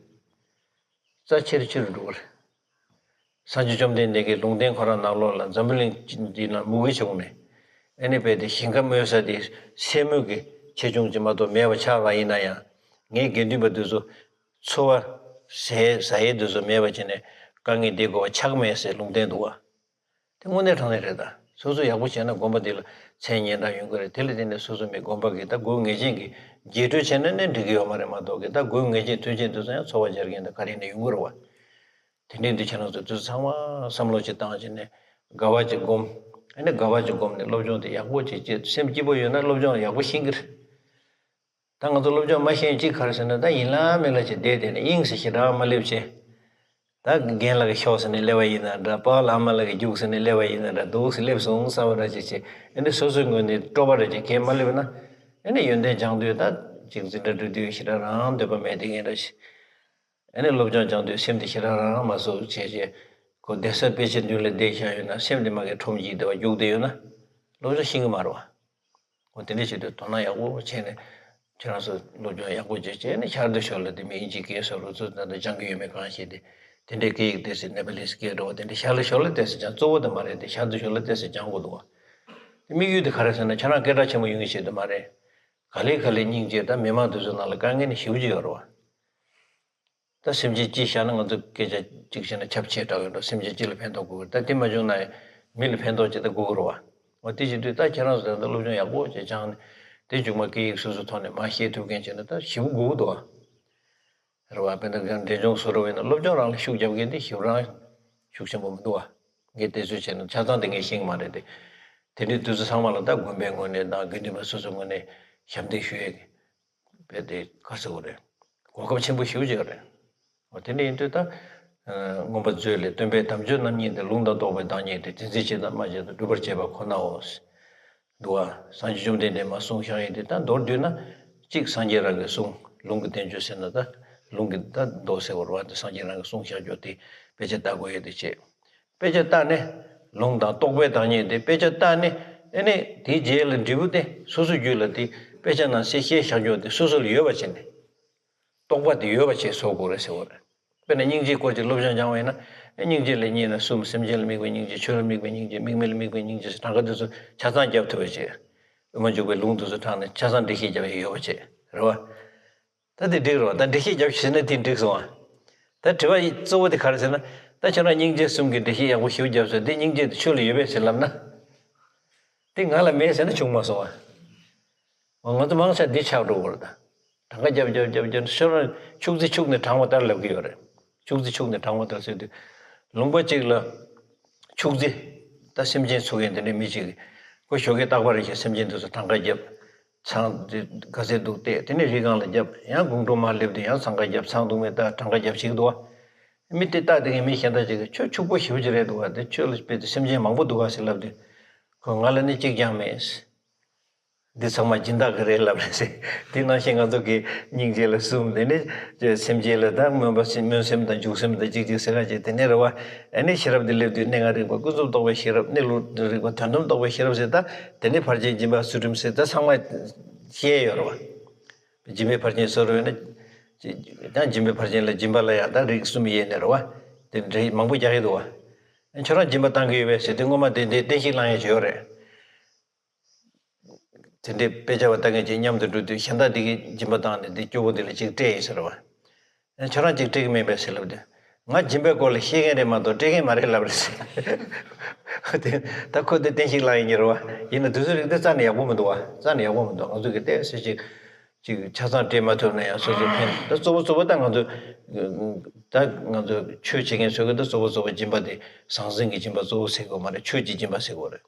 རྩ་ཆེ་རུ་ཆེ་རུ་འགྲོ་གི་རེད། སངས་རྒྱས་བཅོམ་ལྡན་འདས་ཀྱིས་ལུང་བསྟན་ཁོ་རང་ནང་ལོགས་ལ་འཛམ་བུ་གླིང་འདི་ནང་མུ་གེ་བྱུང་ནས་ཨ་ནི་དཔེ་དེ་ཞིང་ཁ་རྨོས་ས་དེ་སེན་མོ་གི་ཆེ་ཆུང་ཅིག་མ་གཏོགས་མེད་པ་ཆགས་པ་ཡིན་ན་ཡང་ངའི་དགེ་འདུན་པ་འདི་ཚོ་འཚོ་བ་ཟས་ཟ་ཡས་འདི་ཚོ་མེད་པ་བྱས་ནས་དཀའ་ངལ་འདི་དགོས་པ་ཆགས་མེད་ཟེར་ལུང་བསྟན་འདུག་བ། དེ་དངོས་གནས་དྲང་གནས་རེད་ད། སོ་སོ་ཡག་པོ་བྱས་ན་དགོན་པ་འདི་ལ་མཚན་སྙན་གྲགས་ཡོང་གི་རེད། དེ་ལ་བརྟེན་ནས་སོ་སོ་མི་དགོན་པ་གི་ད་དགོས་ངེས་ཅན་གྱི་རྒྱས་སྤྲོས་བྱས་ན་ནི་འགྲིག་གི་ཡོད་མ་རེད་མ་གཏོགས་གི་ད་དགོས་ངེས་ཅན་མཐུན་རྐྱེན་དེ་ཚོ་ཡང་འཚོ་བ་སྦྱར་མཁན་དང་ག་རེ་ནས་ཡོང་གི་རེད་བ། དེ་འདྲའི་འདི་ཁྱེད་རང་ཚོ་དུས་ཚང་མ་བསམ་བློ་ཅིག་བཏང་བྱས་ནས་དགའ་བ་ཅིག་སྒོམ། ཨ་ནི་དགའ་བ་ཅིག་སྒོམ་ནས་སློབ་སྦྱོང་དེ་ཡག་པོ་ཅིག་བྱེད། སེམས་སྐྱིད་པོ་ཡོད་ན་སློབ་སྦྱོང་ཡག་པོ་ཤེས་ཀྱི་རེད། ད་ང་ཚོ་སློབ་སྦྱོང་མ་ཤེས་ཅིག་ག་རེ་ཟེར་ན་ད་ཡིན་ལ་མིན་ལ་ཅིག་བསྡད་དེ་ནས་དབྱིངས་སུ་ཞེ་དྲག་མ་སླེབས་བྱས། ད་རྒན་ལགས་ཀྱིས་ཤོག་ཟེར་ནས་སླེབས་པ་ཡིན་ན་འདྲ། པཱ་ལགས་ཨ་མ་ལགས་ཀྱིས་རྒྱུགས་ཟེར་ནས་སླེབས་པ་ཡིན་ན་འདྲ། འདུག་སེ་སླེབས་སོང་བསམ་པ་འདྲ་ཅིག་བྱས། ཨ་ནི་སོ་སོའི་ངོས་ནས་སྤྲོ་བ་འདྲ་ཅིག་གས་མ་སླེབས་ན། ཨ་ནི་ཡོན་ཏན་སྦྱང་དུས་ད་ཅིག་འཛིན་གྲྭ་འགྲོ་དུས་ཞེ་དྲག་རང་འདོད་པ་མེད་དེ་ངས་འདྲ་ཞིག་ཨ་ནི་སློབ་སྦྱོང་སྦྱང་དུས་སེམས་དེ་ཞེ་དྲག་རང་རང་མ་བཟོ་བྱས་བྱས། ཁོ་བསྡད་ས་དཔེ་ཆ་མདུན་ལ་བསྡད་བཞག་ཡོད་ན་སེམས་དེ་མ་གི་ཁྲོམ་གྱིས་བསྡད་པ་རྒྱུགས་བསྡད་ཡོད་ན་སློབ་སྦྱོང་ཤེས་ཀྱི་མ་རེད་བ། འོ་དེ་འདྲ་བྱེད་དུས་དོ་སྣང་ཡག་པོ་བྱས་ནས་ཁྱེད་རང་ཚོ་སློབ་སྦྱོང་ཡག་པོ་བྱས་བྱས་ནས་ཤར་དུ་ཞོར་ལ་དེ་མིན་ཨིན་ཇི་སྐད་སོགས་རུ་ཚོ་ད་ལྟ་སྦྱང་གི་ཡོད་མེད་གང་ཤེས་ཏེ། དེ་འདྲའི་སྐད་ཡིག་ཏོག་ཙམ་ནེ་པ་ལིས་སྐད་འགྲོ་བ་དེ་འདྲ་ཤར་ལ་ཞོར་ལ་ཏོག་ཙམ་སྦྱང་། གཙོ་བོ་དེ་མ་རེད་དེ། ཤར་དུ་ཞོར་ལ་ཏོག་ཙམ་སྦྱང་དགོས་འདུག་བ། དེ་དམིགས་ཡུལ་དེ་ག་རེ་ཟེར་ན་ཁྱེད་རང་སྐད་གྲགས་ཆེན་པོ་ཡོང་གི་ཆེད་དུ་མ་རེད། ག་ལེ་ག་ལེ་སྙིང་རྗེ། ད་མི་མང་དེ་ཚོ་ནང་ལ་དཀའ་ངལ་ནི་ཞེ་པོ་ཅིག་ཡོད་རེད་བ། ད་སེམས་ཅན་གཅིག་བཞག་ན་ང་ཚོ་སྐད་ཆ་གཅིག་བཤད་ན་ཁྱབ་ཆེ་དྲགས་ཡོད་འགྲོ། སེམས་ཅན་གཅིག་ལ་ཕན་ཐོགས་དགོས་ཀྱི་རེད། ད་དེ་མ་བྱུང་ན་མི་ལ་ཕན་ཐོགས་ཅིག་ད་དགོས་ཀྱི་རེད་བ། འོ་དེ་བྱེད་དུས་ད་ཁྱེད་རང་ཚོ་ད་ལྟ་སློབ་སྦྱོང་ཡག་པོ་ཅིག་སྦྱངས་ནས་དེ་མཇུག་མ་སྐད་ཡིག་སོ་སོའི་ཐོག་ནས་མར་ཤེས་ཐུབ་མཁན་བྱས་ན་ད་ཞེ་པོ་དགོས་ཀྱི་འདུག་བ། རེད་བ། དཔེར་ན་འབྲས་ལྗོངས་བཟོ་འདྲ་བས་ན་སློབ་སྦྱོང་རང་ལ་ཤུགས་རྒྱབ་མཁན་དེ་ཞེ་པོ་རང་ཤུགས་ཆེན་པོ་མི་འདུག་བ། ངས་བལྟས་ཚོད་བྱས་ན་ཆ་ཚང་དེ་ངས་ཤེས་ཀྱི་མ་རེད་དེ། དེ་འདྲའི་དུས་ཚོད་ཚང་མ་ལ་ད་དགོན་པའི་ངོས་ནས་དང་དགེ་འདུན་པ་སོ་སོའི་ངོས་ནས་ཞབས་འདེགས་ཞུ་ཡས་ཀྱི་དཔེ་དེ་ག་ཚོད་རེད། གོ་སྐབས་ཆེན་པོ་ཞེ་པོ་ཅིག་རེད། འོ་དེ་འདྲ་ཡིན་དུས་ད་མངོན་པ་མཛོད་ལས། སྟོན་པའི་དམ་ཆོས་རྣམ་གཉིས་ཏེ། ལུང་དང་རྟོགས་པའི་བདག་ཉིད་དེ། དེ་འཛིན་བྱེད་དང་སྨྲ་བྱེད་དང་། སྒྲུབ་པར་བྱེད་པ་ཁོ་ནའོ། འདུག་བ། སངས་རྒྱས་བཅོམ་ལྡན་འདས་མ་གསུངས་བཞག་ཡིན་དུས་ད་མདོར་བསྡུས་ན་གཅིག་སངས་རྒྱས་རང་གི་གསུང་། ལུང་གི་བསྟན་བཅོས་ཟེར་ན་ད་ལུང་གི་ད་མདོ་ཟེར་བ་རེད་བ། དེ་སངས་རྒྱས་རང་གི་གསུང་བཞག་རྒྱུ་དེ་དཔེ་ཆ་ལྟ་དགོས་ཡས་དེ་བྱས། དཔེ་ཆ་ལྟ་ནས་ལུང་དང་རྟོགས་པའི་བདག་ཉིད་དེ་དཔེ་ཆ་ལྟ་ནས་ཨ་ནི་དེའི་རྗེས་ལ་འབྲས་བུ་དེ་སོ་སོ་རྒྱུད་ལ་དེ་དཔེ་ཆ་ནང་གསལ་བཤད་བཞག་རྒྱུ་དེ་སོ་སོ་ལ་ཡོད་པ་བྱས་ནས་རྟོགས་པ་དེ་ཡོད་པ་བྱས་བཟོ་དགོས་རེད་ཟེར་བ་རེད། དཔེར་ན་སྙིང་རྗེའི་སྐོར་གྱི་སློབ་སྦྱོང་སྦྱང་བ་ཡིན་ན་ཨ་སྙིང་རྗེ་ལ་གཉིས་ན་གསུམ། སེམས་ཅན་ལ་དམིགས་པའི་སྙིང་རྗེ། ཆོས་ལ་དམིགས་པའི་སྙིང་རྗེ། དམིགས་མེད་ལ་དམིགས་པའི་སྙིང་རྗེ་ཟེར་གྲངས་ཀ་དེ་ཚོ་ཆ་ཚང་རྒྱབ་ཐུབ་པ་བྱས། དབུ་མ་འཇུག་པའི་ལུང་དེ་ཚོ་དྲངས་ནས་ཆ་ཚང་འགྲེལ་བཤད་རྒྱབ་ཡས་ཡོད་པ་བྱས་རེད་བ། ད་དེ་འགྲིག་རེད་བ། ད་འགྲེལ་བཤད་རྒྱབ་ཤེས་ན་དེ་འགྲིག་སོང་བ། ད་དྲི་བ་གཙོ་བོ་དེ་ག་རེ་ཟེར་ན། ད་ཁྱོད་རང་སྙིང་རྗེ་གསུམ་གྱི་འགྲེལ་བཤད་ཡག་པོ་ཞེ་པོ་བརྒྱབ་སོང་། དེ་སྙིང་རྗེ་དེ་ཆོས་ལ་ཡོད་པས་ཟེར་ལབ་ན། དེ་ང་ལ་མེད་ཟེར་ན་བྱུང་མ་སོང་བ། ང་ཚོ་མང་ཆེ་འདི་ཆགས་འགྲོ་གི་རེད་ད། གྲངས་ཀ་རྒྱབ་རྒྱབ་རྒྱབ་རྒྱབ་ཁྱོད་རང་ཕྱུགས་རྫི་ཕྱུགས་ནས་དྲངས་པ་ལྟར་ལབ་ཀྱི་ཡོད་རེད། ཕྱུགས་རྫི་ཕྱུགས་ནས་དྲངས་པ་ལྟར་ཟེར་དུས། ལུང་པ་གཅིག་ལ་ཕྱུགས་རྫི། ད་སེམས་ཅན་འཚོ་མཁན་དེ་འདྲའི་མི་གཅིག་གིས་ཁོ་ཞོགས་ཀས་རྟག་པར་རེ་བཞིན་སེམས་ཅན་དེ་ཚོ་གྲངས་ཀ་རྒྱབ། ཚང་དེ་ག་ཚོད་འདུག་བལྟས། དེ་ནས་རི་སྒང་ལ་རྒྱབ། ཡང་དགོང་དྲོ་མར་སླེབས་དུས་ཡང་འཚང་ཁ་རྒྱབ། ཚང་འདུག་མེད་ལྟ། གྲངས་ཀ་རྒྱབ་བྱེད་ཀྱི་འདུག་བ། མི་དེ་ལྟ་དེ་གའི་མི་གཞན་དག་ཅིག་གིས་ཁྱོད་ཕྱུག་པོ་ཞེ་པོ་ཅིག་རེད་འདུག་བ། དེ་ཁྱོད་ལ་དཔེ་དེ་སེམས་ཅན་མང་པོ་འདུག་ག་ཟེར་ལབ་དུས། ཁོས་ང་ལ་ནི་གཅིག་ཀྱང་མེད། འདི་ཚང་མ་སྦྱིན་བདག་གི་རེད་ལབ་རེད་ཟེར། དེ་ནང་བཞིན་ང་ཚོ་གི་སྙིང་རྗེ་ལ་གསུམ། དེ་ནས་སེམས་ཅན་ལ་ད་སྨོན་པ་སེམས་སྨོན་སེམས་དང་འཇུག་སེམས་དང་གཅིག་གཅིག་ཟེར་ག་བྱས། དེ་ནས་རེད་བ། ཨ་ནི་ཤེས་རབ་འདི་སླེབས་དུས་གནས་ལྔ་རིག་པ། ཀུན་རྫོབ་རྟོགས་པའི་ཤེས་རབ། གནས་ལུགས་རིག་པ། དོན་དམ་རྟོགས་པའི་ཤེས་རབ་ཟེར། ད་དེ་ནས་ཕར་ཕྱིན་སྦྱིན་པ་ཚུལ་ཁྲིམས་ཟེར། ད་ཚང་མ་བཤད་ཡོད་རེད་བ། སྦྱིན་པའི་ཕར་ཕྱིན་ཟེར་བས་ན། ད་སྦྱིན་པའི་ཕར་ཕྱིན་ལ་སྦྱིན་པ་ལ་ཡང་ད་རིགས་གསུམ་ཡས་ནས་རེད་བ། དེ་འདྲའི་མང་པོ་རྒྱག་གི་འདུག་བ། ཁྱོད་རང་སྦྱིན་པ་བཏང་གི་ཡོད་པས་ཟེར་དུས་སྔོན་མ་དེ་འདྲའི་བསྟན་བཤིག་བླང་ཡས་ཅིག་ཡོད་རེད། དེ་འདྲའི་དཔེ་ཆ་བ་ལྟ་མཁན་ཅིག་མཉམ་དུ་འགྲོ་དུས་གཞན་དག་འདི་གིས་སྦྱིན་པ་བཏང་ནས་འདི་སྐྱོ་པོ་འདི་ལ་ཅིག་སྤྲད་ཡིན་ཟེར་བ། ཨ་ཁྱོད་རང་ཅིག་སྤྲད་ཀྱི་མིན་པས་ཟེར་ལབ་དུས། ང་སྦྱིན་པའི་སྐོར་ལ་ཤེས་མཁན་རེད་མ་གཏོགས་སྤྲད་མཁན་མ་རེད་ལབ་རེད་ཟེར། དེ་ད་ཁོ་དེ་བསྟན་བཤིག་བླང་ཡིན་གྱི་རེད་བ། ཡིན་ན་དུས་ཚོད་རིག་དེ་རྩ་ནས་ཡག་པོ་མི་འདུག་བ། རྩ་ནས་ཡག་པོ་མི་འདུག་ང་ཚོ་གི་ཏོག་ཙམ་ཅིག་ཅིག་ཆ་ཚང་སྤྲད་མ་ཐུབ་ན་ཡང་སོ་སོ་ཕན། ད་གཙོ་བོ་གཙོ་བོ་ད་ང་ཚོ་ད་ང་ཚོ་ཆོས་བྱེད་མཁན་ཚོ་གི་ད་གཙོ་བོ་གཙོ་བོ་སྦྱིན་པ་དེ་ཟང་ཟིང་གི་སྦྱིན་པ་གཙོ་བོ་ཟེར་དགོས་མ་རེད། ཆོས་ཀྱི་སྦྱིན་པ་ཟེར་དགོས་རེད།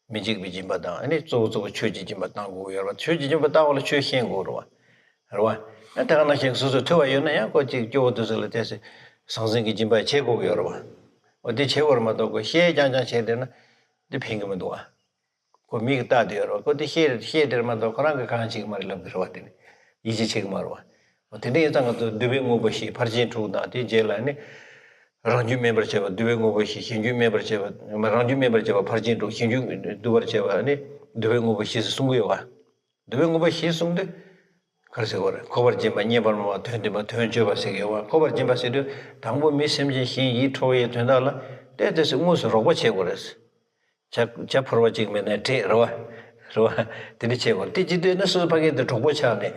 མི་འཇིགས་པའི་སྦྱིན་པ་དང་ཨ་ནི་གཙོ་བོ་གཙོ་བོ་ཆོས་ཀྱི་སྦྱིན་པ་བཏང་དགོས་ཀྱི་ཡོད་རེད་བ། ཆོས་ཀྱི་སྦྱིན་པ་བཏང་བ་ལ་ཆོས་ཤེས་དགོས་རེད་བ། རེད་བ། ཨ་དེ་ག་ནང་བཞིན་སོ་སོ་ཐུབ་པ་ཡོད་ན་ཡང་ཁོ་ཅིག་སྐྱོ་བོ་དེ་ཚོ་ལ་བལྟས་ཚེ་ཟང་ཟིང་གི་སྦྱིན་པ་བྱེད་དགོས་ཀྱི་ཡོད་རེད་བ། འོ་དེ་བྱེད་དགོས་རེད་མ་གཏོགས་ཁོ་བཤད་རྐྱང་རྐྱང་བྱས་བསྡད་ན་དེ་ཕན་གྱི་མི་འདུག་བ། ཁོ་མིག་ལྟ་དེ་ཡོད་རེད་བ། ཁོ་དེ་བཤད་བཤད་དེ་རེད་མ་གཏོགས་ཁོ་རང་གི་གང་བྱེད་ཀྱི་མ་རེད་ལབ་ཀྱི་རེད་བ། དེ་ནི་ཡིད་ཆེས་བྱེད་ཀྱི་མ་རེད་བ། འོ་དེ་འདྲ་ཡིན་ཙང་ང་ཚོ་འདུལ་བའི་དངོས་པོ་བཞི་ཕར་ཕྱིན་དྲུག་དང་དེའི་རྗེས་ལ་ནི། རང་རྒྱུད་སྨིན་པར་བྱེད་པ་འདུལ་བའི་དངོས་པོ་བཞི། གཞན་རྒྱུད་སྨིན་པར་བྱེད་པ་རང་རྒྱུད་སྨིན་པར་བྱེད་པ་ཕར་ཕྱིན་དྲུག་གཞན་རྒྱུད་འདུལ་བར་བྱེད་པ་ནི་འདུལ་བའི་དངོས་པོ་བཞི་ཟེར་གསུང་གི་ཡོད་བ། འདུལ་བའི་དངོས་པོ་བཞི་གསུངས་དུས། ག་རེ་ཟེར་དགོས་རེད། ཁོག་པར་འབྱིན་པ་རྙེད་པར་སྨྲ་བ་དོན་མཐུན་པ་དོན་སྤྱོད་པ་ཟེར་གི་ཡོད་བ། ཁོག་པར་འབྱིན་པ་ཟེར་དུས་དང་པོ་མི་སེམས་ཅན་གཞན་ཡིད་འཕྲོག་པའི་དོན་དག་ལ་ཏོག་ཙམ་དངོས་སུ་རོགས་པ་བྱེད་དགོས་རེད། བྱ་བྱ་ཕོར་པ་གཅིག་མེད་ན་འདྲེད་རེད་བ། རེད་བ། དེ་འདྲ་བྱེད་དགོས་རེད། དེ་བྱེད་དུས་ནི་སོ་སོ་ཕ་གི་དེ་གྲོགས་པོ་ཆགས་ནས་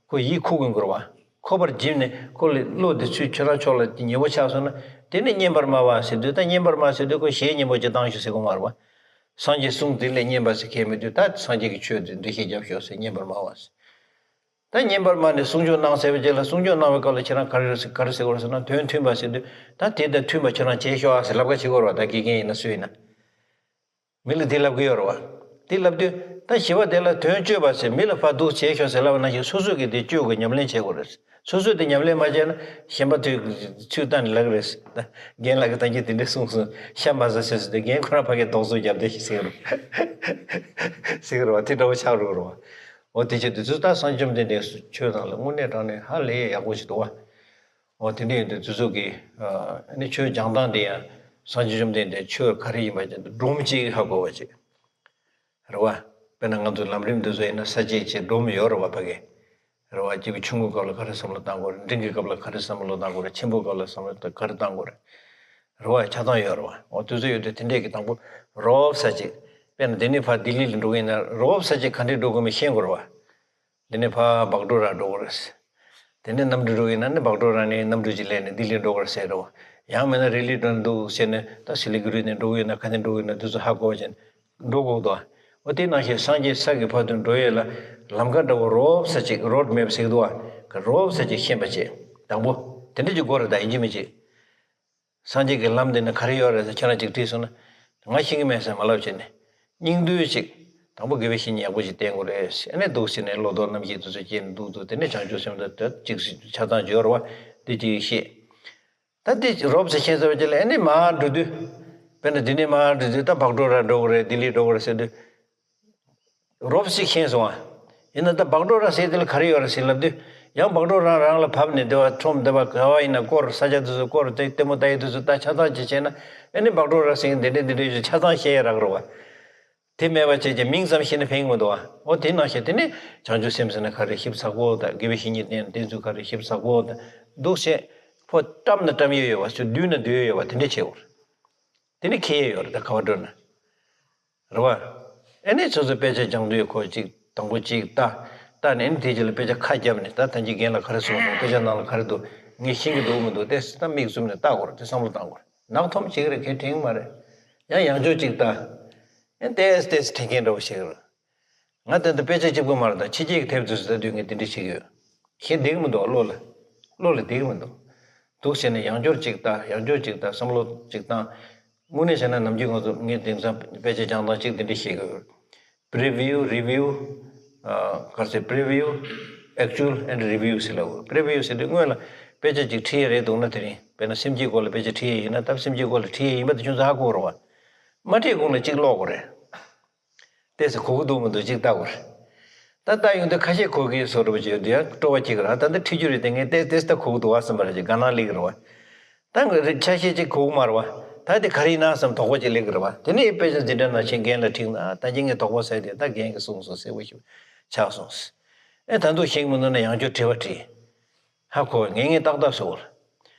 ཁོ་ཡིད་ཁུག་གི་དགོས་རེད་བ། ཁོག་པར་འབྱིན་ནས་ཁོ་ལ་བློ་དེ་ཚུར་ཁྱོད་རང་ཕྱོགས་ལ་ཉེ་བོ་ཆགས་སོང་ན་དེ་ནི་རྙེད་པར་སྨྲ་བ་ཟེར་དུས། ད་རྙེད་པར་སྨྲ་ཟེར་དུས་ཁོ་གཞས་སྙན་པོ་ཅིག་བཏང་ཤོག་ཟེར་དགོས་མ་རེད་བ། སངས་རྒྱས་གསུང་འདི་ལས་སྙན་པ་ཟེར་མཁན་མེད་དུས། ད་སངས་རྒྱས་ཀྱི་ཆོས་འདི་འདི་ཞིག་རྒྱབ་ཤོག་ཟེར། རྙེད་པར་སྨྲ་བ་ཟེར། ད་སྙན་པར་སྨྲ་ནས་གསུང་ཆོས་གནང་ཟེར་བའི་རྗེས་ལ་གསུང་ཆོས་གནང་བའི་སྐབས་ལ་ཁྱེད་རང་ག་རེ་ག་རེ་ཟེར་དགོས་རེད་ཟེར་ན། དོན་མཐུན་པ་ཟེར་དུས་ད་དེ་དང་མཐུན་པ་ཁྱེད་རང་བྱས་ཤོག་ཨ་ཟེར་ལབ་ཁ་བྱེད་དགོས་རེད་བ། ད་དགེ་རྒན་ཡིན་ན་སུ་ཡིན་ན། མི་ལ་དེ་ལབ་གི་ཡོད་རེད་བ། དེ་ལབ་དུས་ད་བཞི་པ་དེ་ལ་དོན་སྤྱོད་པ་ཟེར། མི་ལ་ཕར་འདུག་བྱས་ཤོག་ཟེར་ལབ་པ་ནང་བཞིན་སོ་སོས་ཀྱི་དེ་སྤྱོད་དགོས། ཉམས་ལེན་བྱེད་དགོས་རེད། སོ་སོས་དེ་ཉམས་ལེན་མ་བྱས་ན་གཞན་པ་དུས་ཚོད་བལྟས་ནས་ལབ་གི་རེད། ད་རྒན་ལགས་ཀྱིས་ད་གིན་དེ་འདྲ་གསུངས་སོང་། ཤ་མ་ཟ་ཟེར་ཟེར་དུས་རྒན་ཁོ་རང་ཕ་གིར་རྡོག་བཟོ་བརྒྱབ་བསྡད་ཤག་ཟེར་གི་རེད། ཟེར་གི་རེད་བ། དེ་འདྲ་བོ་ཆགས་འགྲོ་གི་རེད་བ། འོ་དེ་བྱེད་དུས་ཚོད་ད་སངས་རྒྱས་བཅོམ་ལྡན་འདས་ཆོས་ནང་ལ་དངོས་གནས་དྲང་གནས་ཧ་ལས་ཡག་པོ་ཞིག་འདུག་བ། འོ་དེ་འདྲ་ཡིན་དུས་དུས་ཚོད་ཀྱི་ཨ་ནི་ཆོས་སྦྱང་སྟངས་དེ་ཡང་སངས་རྒྱས་བཅོམ་ལྡན་འདས་ཆོས་ག་རེ་ཡིན་པ་ཅིག་སྒྲོམ་གཅིག་ཧ་གོ་བ་ཅིག་རེད་བ། དཔེར་ན་ང་ཚོ་ལམ་རིམ་འདི་ཚོ་ཡིན་ན་ས་བཅད་ཅིག་སྒྲོམ་ཡོད་རེད་བ་ཕ་གི། རེད་བ། སྐྱེས་བུ་ཆུང་ངུའི་སྐབས་ལ་ག་རེ་བསམ་བློ་བཏང་དགོས་རེད། འབྲིང་གི་སྐབས་ལ་ག་རེ་བསམ་བློ་བཏང་དགོས་རེད། ཆེན་པོའི་སྐབས་ལ་བསམ་བློ་ག་རེ་བཏང་དགོས་རེད། རེད་བ། ཆ་ཚང་ཡོད་རེད་བ། འོ་དུས་ཚོད་ཡོད་དུས་དེ་འདྲས་ཀྱི་དང་པོ་རོབ་ཙམ་ཅིག་དཔེར་ན་འདི་ནས་ཕར་ལྡི་ལི་ལ་འགྲོ་གི་ཡིན་ན་རོབ་ཙམ་ཅིག་ག་འདྲས་འགྲོ་དགོས་མིན་ཤེས་དགོས་རེད་བ། འདི་ནས་ཕར་བག་གྲོ་ར་འགྲོ་དགོས་རེད། དེ་ནས་གནམ་གྲུ་འགྲོ་གི་ཡིན་ན་ནི་བག་གྲོ་ར་ནས་གནམ་གྲུ་ཅིག་ལེན་ནས་ལྡི་ལི་འགྲོ་དགོས་རེད་ཟེར་རེད་བ། ཡང་མིན་ན་རི་ལི་འགྲོ་འདུག་ཟེར་ནས་ད་སི་ལི་གུ་རི་ནས་འགྲོ་གི་ཡོད་ན་ག་ནས་འགྲོ་གི་ཡོད་ན་དུས་ཚོད་ཧ་གོ་བ་བྱས་ནས་འགྲོ་དགོས་འདུག་འོ་དེ་ནང་བཞིན་སངས་རྒྱས་ས་གི་བར་དུ་འགྲོ་ཡས་ལ་ལམ་ཁ་འདྲ་བོ་རོབ་ཙམ་ཅིག་རོཌ་མེབ་ཟེར་གི་འདུག་བ། རོབ་ཙམ་ཅིག་ཤེས་པ་བྱེད། དང་པོ་དེ་འདྲ་ཅིག་དགོས་རེད། ད་ཡིན་གཅིག་མིན་གཅིག་སངས་རྒྱས་ཀྱི་ལམ་འདི་ནི་ག་རེ་ཡོད་རེད་ཟེར་ཁྱེད་རང་ཅིག་དྲིས་སོང་ན། ང་ཤེས་ཀྱི་མེད་ཟེར་མ་ལབ་བྱས་ནས། སྙིང་བསྡུས་ཅིག་དང་པོ་དགེ་བའི་བཤེས་གཉེན་ཡག་པོ་ཅིག་བསྟེན་དགོས་རེད་ཟེར་ནས་འདུག་ཟེར་ནས་བློ་ལྡོག་རྣམ་བཞི་དེ་ཚོ་སྐྱེས་ནས་འདུག་འདུག་དེ་ནས་བྱང་ཆུབ་སེམས་དང་དེ་ཅིག་ཆ་ཚང་སྦྱོར་བ་དེ་ཅིག་ཤེས། ད་དེ་རོབ་ཙམ་ཤེས་ཚར་བ་ཅིག་ལ་ཨ་ནི་མར་འགྲོ་དུས། དཔེར་ན་འདི་ནས་མར་འགྲོ་དུས་ད་བག་གྲོ་ར་འགྲོ་དགོས་རེད། ལྡི་ལི་འགྲོ་དགོས་རེད་ཟེར་དུས། རོབ་ཙམ་ཤེས་སོང་ཨ། ཡིན་ན་ད་བག་གྲོ་ར་ཟེར་དེ་ལ་ག་རེ་ཡོད་རེད་ཟེར་ལབ་དུས། ཡང་བག་གྲོ་རང་རང་ལ་བབས་ནས་སྡེ་བ་ཁྲོམ་སྡེ་བ་ག་བ་ཡིན་ན་སྐོར་ས་ཆ་དེ་ཚོ་སྐོར་དེ་ལྟད་མོ་ལྟ་ཡི་དེ་ཚོ་ད་ཆ་ཚང་ཅིག་བྱས་ན་ཨ་ནི་བག་གྲོ་ར་ཟེར་འདི་འདྲས་འདི་འདྲས་ཆ་ཚང་ཤེས་ཡ་རག་རེད་བ། དེ་མེད་པ་བྱས་ཀྱི་མིང་ཙམ་ཤེས་ན་ཕན་གི་མི་འདུག་བ། འོ་དེ་ནང་བཞིན་དེ་ནི་བྱང་ཆུབ་སེམས་ཟེར་ན་ག་རེ་ཞིབ་ཚགས་པོ་དང་དགེ་བའི་བཤེས་གཉེན་བསྟེན་བསྟེན་ཚུལ་ག་རེ་ཞིབ་ཚགས་པོ་དང་འདུག་བྱས་ཕོ་བཀྲམ་ན་བཀྲམ་ཡས་ཡོད་བ། ཚུར་བསྡུས་ན་བསྡུས་ཡས་ཡོད་བ། དེ་འདྲས་བྱེད་དགོས་རེད། དེ་ནི་ཁེ་ཡས་ཡོད་རེད། ད་ག་བ་འགྲོ་ན། རེད་བ། ཨ་ནི་སོ་སོ་དཔེ་ཆ་སྦྱང་དུས་ཁོ་གཅིག་དང་པོ་གཅིག་ལྟ། ལྟ་ནས་ཨ་ནི་དེ་རྗེས་ལ་དཔེ་ཆ་ཁ་བརྒྱབ་ནས་ད་ད་གིན་རྒན་ལ་ག་རེ་གསུངས་སོང་། དཔེ་ཆ་ནང་ལ་ག་རེ་འདུག་ངས་ཤེས་ཀྱི་འདུག་མི་འདུག་ཏོག་ཙམ་ད་མིག་བཙུམ་ནས་ལྟ་དགོས་རེད། དེ་བསམ་བློ་བཏང་དགོས་རེད། ནག་འཐོམ་བྱེད་ཀྱི་རེད། གལ་དྲན་གྱི་མ་རེད། ཡང་ཡང་བསྐྱར་གཅིག་ལྟ། ཨ་ནི་ཏོག་ཙམ་ཏོག་ཙམ་དྲན་མཁན་འདྲ་བོ་ཞིག་རེད། ང་ད་ལྟ་དཔེ་ཆ་གཅིག་པོ་མ་རེད། ད་ཕྱི་རྒྱལ་གྱི་དེབ་དེ་ཚོ་ལྟ་དུས་ངས་དེ་འདྲ་བྱེད་ཀྱི་ཡོད། ཞེ་བདེ་གི་མི་འདུག་བློ་ལ། བློ་ལ་བདེ་གི་མི་འདུག་འདུག་བྱས་ནས་ཡང་བསྐྱར་གཅིག་ལྟ། ཡང་བསྐྱར་གཅིག་ལྟ། བསམ་བློ་གཅིག་བཏང་། དངོས་གནས་བྱས་ན་ནམ་རྒྱུན་ང་ཚོ་ངས་དེང་སང་དཔེ་ཆ་སྦྱང་སྟངས་གཅིག་འདི་འདྲ་ཤེས་དགོས། Preview, review, ཨ་ག་རེ་ཟེར། Preview, actual and review ཟེར་ལབ་དགོས། Preview ཟེར་དུས་སྔོན་ལ་དཔེ་ཆ་གཅིག་ཁྲིད་ཡས་རེད་འདུག་ན། དེ་རིང་དཔེར་ན་སེམས་བསྐྱེད་སྐོར་ལ་དཔེ་ཆ་ཁྲིད་ཡས་ཡིན་ན། ད་སེམས་བསྐྱེད་སྐོར་ལ་ཁྲིད་ཡས་ཡིན་པ་དེ་ཁྱོད་ཚོ་ཧ་གོ་རེད་བ། མ་ཁྲིད་གོང་ལ་གཅིག་ཀློག་དགོས་རེད། ཏོག་ཙམ་གོ་གི་འདུག་མི་འདུག་ཅིག་ལྟ་དགོས་རེད། ད་ལྟ་ཡོང་དུས་ཁ་ཤས་གོ་གི་བཟོ་འདྲ་པོ་ཅིག་ཡོད་དུས་ཡང་སྤྲོ་བ་སྐྱེ་གི་རེད། ད་འདི་ཁྲིད་རྒྱུ་རེད་དེ། ངས་ཏོག་ཙམ་ད་གོ་གི་འདུག་བསམ་པ་རེད། ཅིག་དགའ་སྣང་སླེབས་ཀྱི་རེད་བ། ད་ང་རེ་ཆ་ཤས་ཅིག་གོ་གི་མ་རེད་བ། ད་དེ་ག་རེ་ཡིན་ན་བསམ་དོགས་པ་ཅིག་སླེབས་ཀྱི་རེད་བ། དེ་ནས་དཔེ་ཆ་འཛིན་གྲྭ་ནང་ཕྱིན་རྒན་ལ་དྲིས་ན། ད་གིན་ངས་དོགས་པ་ཟ་དེ་ད་རྒན་གྱིས་གསུངས་སོང་། གསལ་པོ་ཞིག་ཆགས་སོང་། ཨེ་ད་དུང་ཤེས་ཀྱི་མི་འདུག་ན་ཡང་བསྐྱར་དྲི་བ་དྲིས། ཧ་གོ་བས། ངས་ངས་ཏག་ཏག་བཟོ་བར།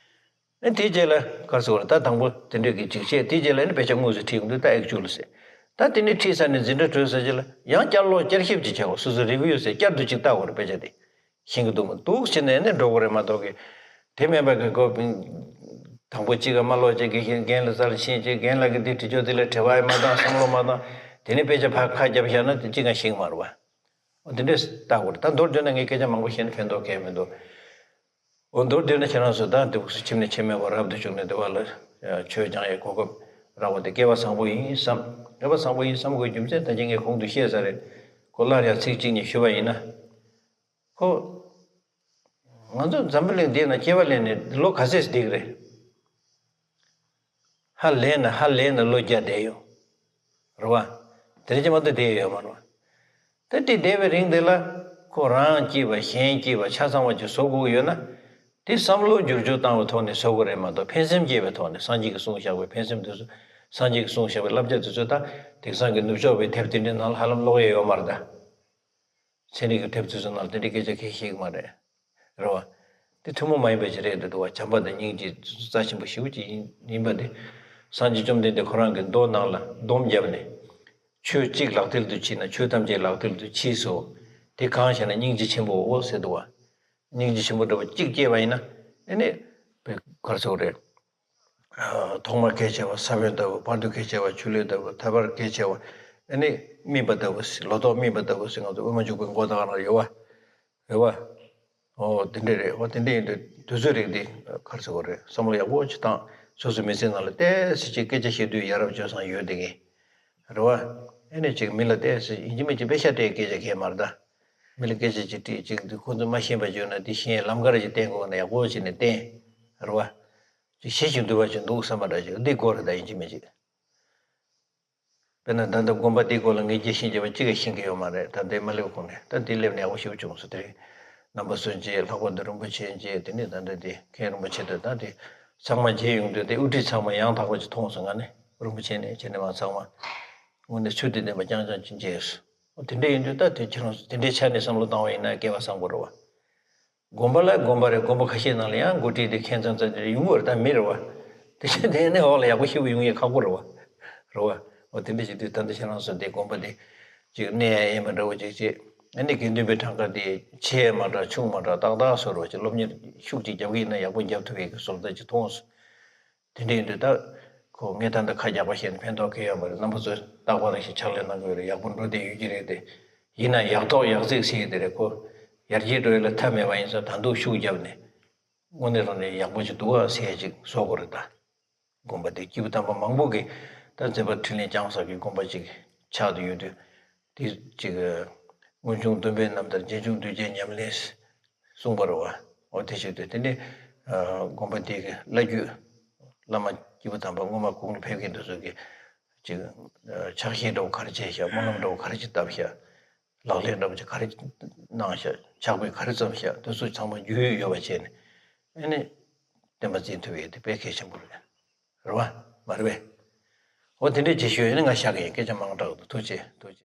ཨ་དེའི་རྗེས་ལ་ག་རེ་ཟེར་དགོས་རེད། ད་དང་པོ་དེ་འདྲས་ཀྱི་འཇིགས་བྱེད། དེའི་རྗེས་ལ་ནི་དཔེ་ཆ་དངོས་སུ་ཁྲིད་ཡོང་དུས་ད་ཨེག་ཅུ་ལ་ཟེར། ད་དེ་ནས་ཁྲིད་ཚར་ནས་འཛིན་གྲྭ་གྲོལ་ཚར་རྗེས་ལ་ཡང་བསྐྱར་ཀློག་བསྐྱར་ཞིབ་ཅིག་བྱེད་དགོས། སོ་སོ་རི་བིའུ་ཟེར་བསྐྱར་དུ་ཅིག་ལྟ་དགོས་རེད། དཔེ་ཆ་དེ་ཤེས་ཀྱི་འདུག་མི་འདུག་བྱས་ནས་ནི་འགྲོ་དགོས་རེད་མ་གཏོགས་ཀི། དེ་མིན་པ་གི་ཁོ་དང་པོ་གཅིག་ག་མ་ཀློག་བྱས། དགེ་བཤེས་རྒན་ལ་རྩར་ཕྱིན་བྱས། རྒན་ལགས་ཀྱིས་འདི་དྲི་ཆོག་འདི་ལ་དྲི་བ་ཡང་མ་བཏང་། བསམ་བློ་མ་བཏང་། དེ་ནས་དཔེ་ཆ་ཕར་ཁ་བརྒྱབ་བཞག་ན་དེ་གཅིག་ཀྱང་ཤེས་ཀྱི་མ་རེད་བ། འོ་དེ་འདྲས་ལྟ་དགོས་རེད། ད་མདོར་བསྡུས་ན་ངས་སྐད་ཆ་མང་པོ་བཤད་ན་ཕན་ཐོགས་གང་ཡང་མི་འདུག་འོ་མདོར་བསྡུས་ན་ཁྱེད་རང་ཚོ་ད་འདི་ཁྱིམ་ནས་ཁྱིམ་མེད་པར་རབ་ཏུ་བྱུང་ནས་འདི་བ་ལ་ཆོས་སྦྱང་ཡའི་གོ་སྐབས་རག་པ་དེ་སྐལ་བ་བཟང་པོ་ཡིན་བསམ། ངེས་པ་བཟང་པོ་ཡིན་བསམ་དགོས་རྒྱུ་མཚན་ད་ཅི་ངས་གོང་དུ་བཤད་ས་རེད། ཁོ་སླར་ཡང་ཚིག་གཅིག་གཉིས་ཞུ་བ་ཡིན་ན། ཁོ། ང་ཚོ་འཛམ་བུ་གླིང་འདི་ན་སྐྱེ་བ་ལེན་ནས་ལོ་ག་ཚད་བསྡད་ཀྱི་རེད། ཧ་ལས་ན་ཧ་ལས་ན་ལོ་བརྒྱ་བསྡད་ཡོད། རེད་བ། དེ་རིང་ཅི་མ་གཏོགས་བསྡད་ཡོད་མ་རེད་བ། ད་དེ་བསྡད་པའི་རིང་དེ་ལ་ཁོ་རང་སྐྱིད་པ་གཞན་སྐྱིད་པ་ཆ་ཚང་བ་ཅིག་བཟོ་དགོས་ཀྱི་ཡོད་ན། དེ་བསམ་བློ་བསྒྱུར་བཅོས་བཏང་བའི་ཐོག་ནས་བཟོ་དགོས་རེད་མ་གཏོགས་ཕན་སེམས་སྐྱེས་པའི་ཐོག་ནས་སངས་རྒྱས་ཀྱིས་གསུངས་བཞག་པའི་ཕན་སེམས་དེ་ཚོ། སངས་རྒྱས་ཀྱིས་གསུངས་བཞག་པའི་བསླབ་བྱ་དེ་ཚོ་ད་དེང་སང་གི་ནུབ་ཕྱོགས་པའི་དེབ་དེ་འདྲའི་ནང་ལ་ཧ་ལམ་ཀློག་ཡས་ཡོད་མ་རེད་ད། ཚན་རིག་གི་དེབ་ཚོའི་ནང་ལ་དེ་འདྲའི་སྐད་ཆ་གང་ཡང་བཤད་ཀྱི་མ་རེད། རེད་བ། དེ་ཐུན་མོང་མ་ཡིན་པ་ཅིག་རེད་འདུག་བ། བྱམས་པ་དང་སྙིང་རྗེ་རྩ་ཆེན་པོ་ཞེ་པོ་ཅིག་ཡིན་ཡིན་པ་དེ། སངས་རྒྱས་བཅོམ་ལྡན་འདས་ཁོ་རང་གི་མདོ་ནང་ལ་སྡོམ་བརྒྱབ་ནས། ཆོས་གཅིག་ལག་མཐིལ་དུ་མཆིས་ན་ཆོས་ཐམས་ཅད་ལག་མཐིལ་དུ་མཆིས་སོ། དེ་གང་ཞེ་ན་སྙིང་རྗེ་ཆེན་པོའོ་ཟེར་འདུག་བ། སྙིང་རྗེ་ཆེན་པོ་འདྲ་བ་གཅིག་སྐྱེས་པ་ཡིན་ན། ཨེ་ནི། ག་རེ་ཟེར་དགོས་རེད། ཐོག་མར་གལ་ཆེ་བ་ས་བོན་ལྟ་བུ། བར་དུ་གལ་ཆེ་བ་ཆུ་ལུད་ལྟ་བུ། ཐར་པར་གལ་ཆེ་བ་ཨ་ནི་སྨིན་པ་ལྟ་བུ། ལོ་ཏོག་སྨིན་པ་ལྟ་བུ་ཟེར་ང་ཚོ་དབུ་མ་འཇུག་པའི་མགོ་ལྟ་བུ་ན་ཡོད་བ། རེད་བ། ཨོ་དེ་འདྲས་རེད། ཨོ་དེ་འདྲས་ཡིན་དུས་དུས་ཚོད་རིགས་འདི་ག་རེ་ཟེར་དགོས་རེད། བསམ་བློ་ཡག་པོ་ཅིག་བཏང་། སོ་སོའི་མི་ཚེ་ནང་ལ་ཏོག་ཙམ་ཅིག་སྐད་ཆ་བཤད་དུས་ཡ་རབས་སྤྱོད་བཟང་ཡོད་དེ་གི། རེད་བ། ཨ་ནི་ཅིག་མི་ལ་ཏོག་ཙམ་ཡིན་གཅིག་མིན་གཅིག་དཔེ་ཤ་སྤྲད་སྐད་ཆ་གས་མ་རེད་ད། མི་ལ་སྐད་ཆ་ཅིག་དྲིས་ཅིག་འདི་ཁོ་ཚོས་མ་ཤེས་པ་བརྗོད་ན་འདི་ཤེས། ལམ་ཁར་ཅིག་བསྟན་དགོས་ན་ཡག་པོ་བྱས་ནས་བསྟན། རེད་བ། ཅིག་ཤེས་ཤིག་འདུལ་བ་ཅིག་འདུག་བསམ་པ་འདྲ་ཅིག་འདི་དགོས་རེད་ད་ཡིན་གཅིག་མིན་གཅིག། དཔེར་ན་ད་ལྟ་དགོན་པ་འདིའི་སྐོར་ལ་ངས་རྒྱས་ཤིང་རྒྱས་པ་གཅིག་ཀྱང་ཤེས་ཀྱི་ཡོད་མ་རེད། ད་འདི་མ་སླེབས་གོང་ནས་ད་འདི་སླེབས་ནས་ཡག་པོ་ཞེ་པོ་བྱུང་སོང་། དེ་རིང་རྣམ་པ་སྲོལ་འབྱེད། ལྷག་པར་དུ་རིན་པོ་ཆེ་འབྱེད། དེ་ནས་ད་ལྟ་འདི་མཁན་རིན་པོ་ཆེ་དང་ད་འདི་ཚང་མ་མཇལ་ཡོང་དུས་དེ་དབུ་ཁྲིད་ཚང་མ་ཡང་དག་པ་ཅིག་མཐོང་སོང་། ང་ནི་རིན་པོ་ཆེ་ནས་ཁྱེད་ནས་མ་ཚང་མ་དངོས་གནས་ཚུལ་དང་ལྡན་པ་རྐྱང་རྐྱང་ཅིག་མཇལ་སོང་། འོ་དེ་འདྲ་ཡིན་དུས་ད་དེ་ཁྱེད་རང་ཚོ་དེ་འདྲའི་ཆ་ནས་བསམ་བློ་བཏང་བ་ཡིན་ན་སྐལ་བ་བཟང་པོ་རེད་བ། དགོན་པ་ལ་དགོན་པ་རེད། དགོན་པ་ཁ་ཤས་ནང་ལ་ཡང་འགོ་ཁྲིད་དེ་མཁན་ཙམ་ཙམ་དེ་ཡོང་གི་རེད། ད་མི་རེད་བ། དེ་ཆ་དེ་ནས་འོག་ལ་ཡག་པོ་ཞེ་པོ་ཡོང་ཡས་ཁག་པོ་རེད་བ། རེད་བ། འོ་དེ་འདྲ་བྱེད་དུས་ད་ལྟ་ཁྱེད་རང་ཚོ་དེ་དགོན་པ་དེ་ཅིག་གནས་ཡ་ཡིན་པ་འདྲ་བོ་ཅིག་བྱེད། ཨ་ནི་དགེ་འདུན་པའི་གྲངས་ཀ་དེ་ཆེ་མ་འདྲ་ཆུང་མ་འདྲ་ཏག་ཏག་བཟོ་རོགས་ཅིག་སློབ་གཉེར་ཤུགས་ཅིག་རྒྱབ་གི་ཡིན་ན་ཡག་པོ་རྒྱབ་ཐུབ་ཡས་ཀྱི་བཟོ་ལྟ་ཅིག་མཐོང་སོང་། དེ་འདྲ་ཡིན་དུས་ད་ཁོ་ངས་ད་ལྟ་ཁ་རྒྱག་པ་བཤད་ནས་ཕན་ཐོགས་གང་ཡང་ཡོད་མ་རེད། རྣམ་པ་ཚོས་རྟག་པར་ཞིག་ཕྱག་ལས་གནང་དགོས་རེད། ཡག་པོ་འགྲོ་བསྡད་ཡོད་ཀྱི་རེད་དེ། ཡིན་ན་ཡག་ཐོག་ཡག་བརྩེགས་ཟེར་ཡས་དེ་རེད། ཁོ་ཡར་རྒྱས་འགྲོ་ཡས་ལ་མཐའ་མེད་པ་ཡིན་ཙང་ད་དུང་ཤུགས་བརྒྱབ་ནས་དངོས་གནས་དྲང་གནས་ཡག་པོ་ཅིག་འདུག་ཨ་ཟེར་ཡས་ཅིག་བཟོ་དགོས་རེད་ད། དགོན་པ་དེ་སྐྱེས་བུ་དམ་པ་མང་པོ་གིས་ད་མཛད་པ་འཕྲིན་ལས་བསྐྱངས་ས་གི་དགོན་པ་ཅིག་ཆགས་བསྡད་ཡོད་དུས། དེ་ཅིག་སྔོན་བྱུང་སྟོན་པའི་རྣམ་ཐར། རྗེས་བྱུང་གདུལ་བྱའི་ཉམས་ལེན། གསུངས་པ་རེད་བ། འོ་དེ་བྱེད་དུས་དེ་ནི་དགོན་པ་དེ་གི་བླ་བརྒྱུད་བླ་མ་སྐྱེས་བུ་དམ་པ་སྔོན་མ་གོང་ལ་ཕེབས་མཁན་དེ་ཚོ་གིས་ཅིག་ཕྱག་བཞེས་འདྲ་བོ་ག་རེ་བྱས་ཤག་སྨོན་ལམ་འདྲ་བོ་ག་རེ་ཅིག་བཏབ་ཤག་ལག་ལེན་འདྲ་བོ་ཅིག་ག་རེ་གནང་ཤག་ཕྱག་དཔེ་ག་རེ་བརྩམས་ཤག་དེ་ཚོ་ཚང་མ་རྒྱུས་ཡོད་པ་བྱས་ནས་ཨ་ནི་བསྟན་པ་འཛིན་ཐུབ་ཡས་དེ་དཔེ་གལ་ཆེན་པོ་རེད། རེད་བ། མ་རེད་པས། འོ་དེ་འདྲའི་རྗེས་ཤོད་ཡིན་ན་ང་བཞག་གི་ཡིན། སྐད་ཆ་མང་དྲགས་འདུག་ཐུགས་རྗེ་ཆེ། ཐུགས་རྗེ་ཆེ།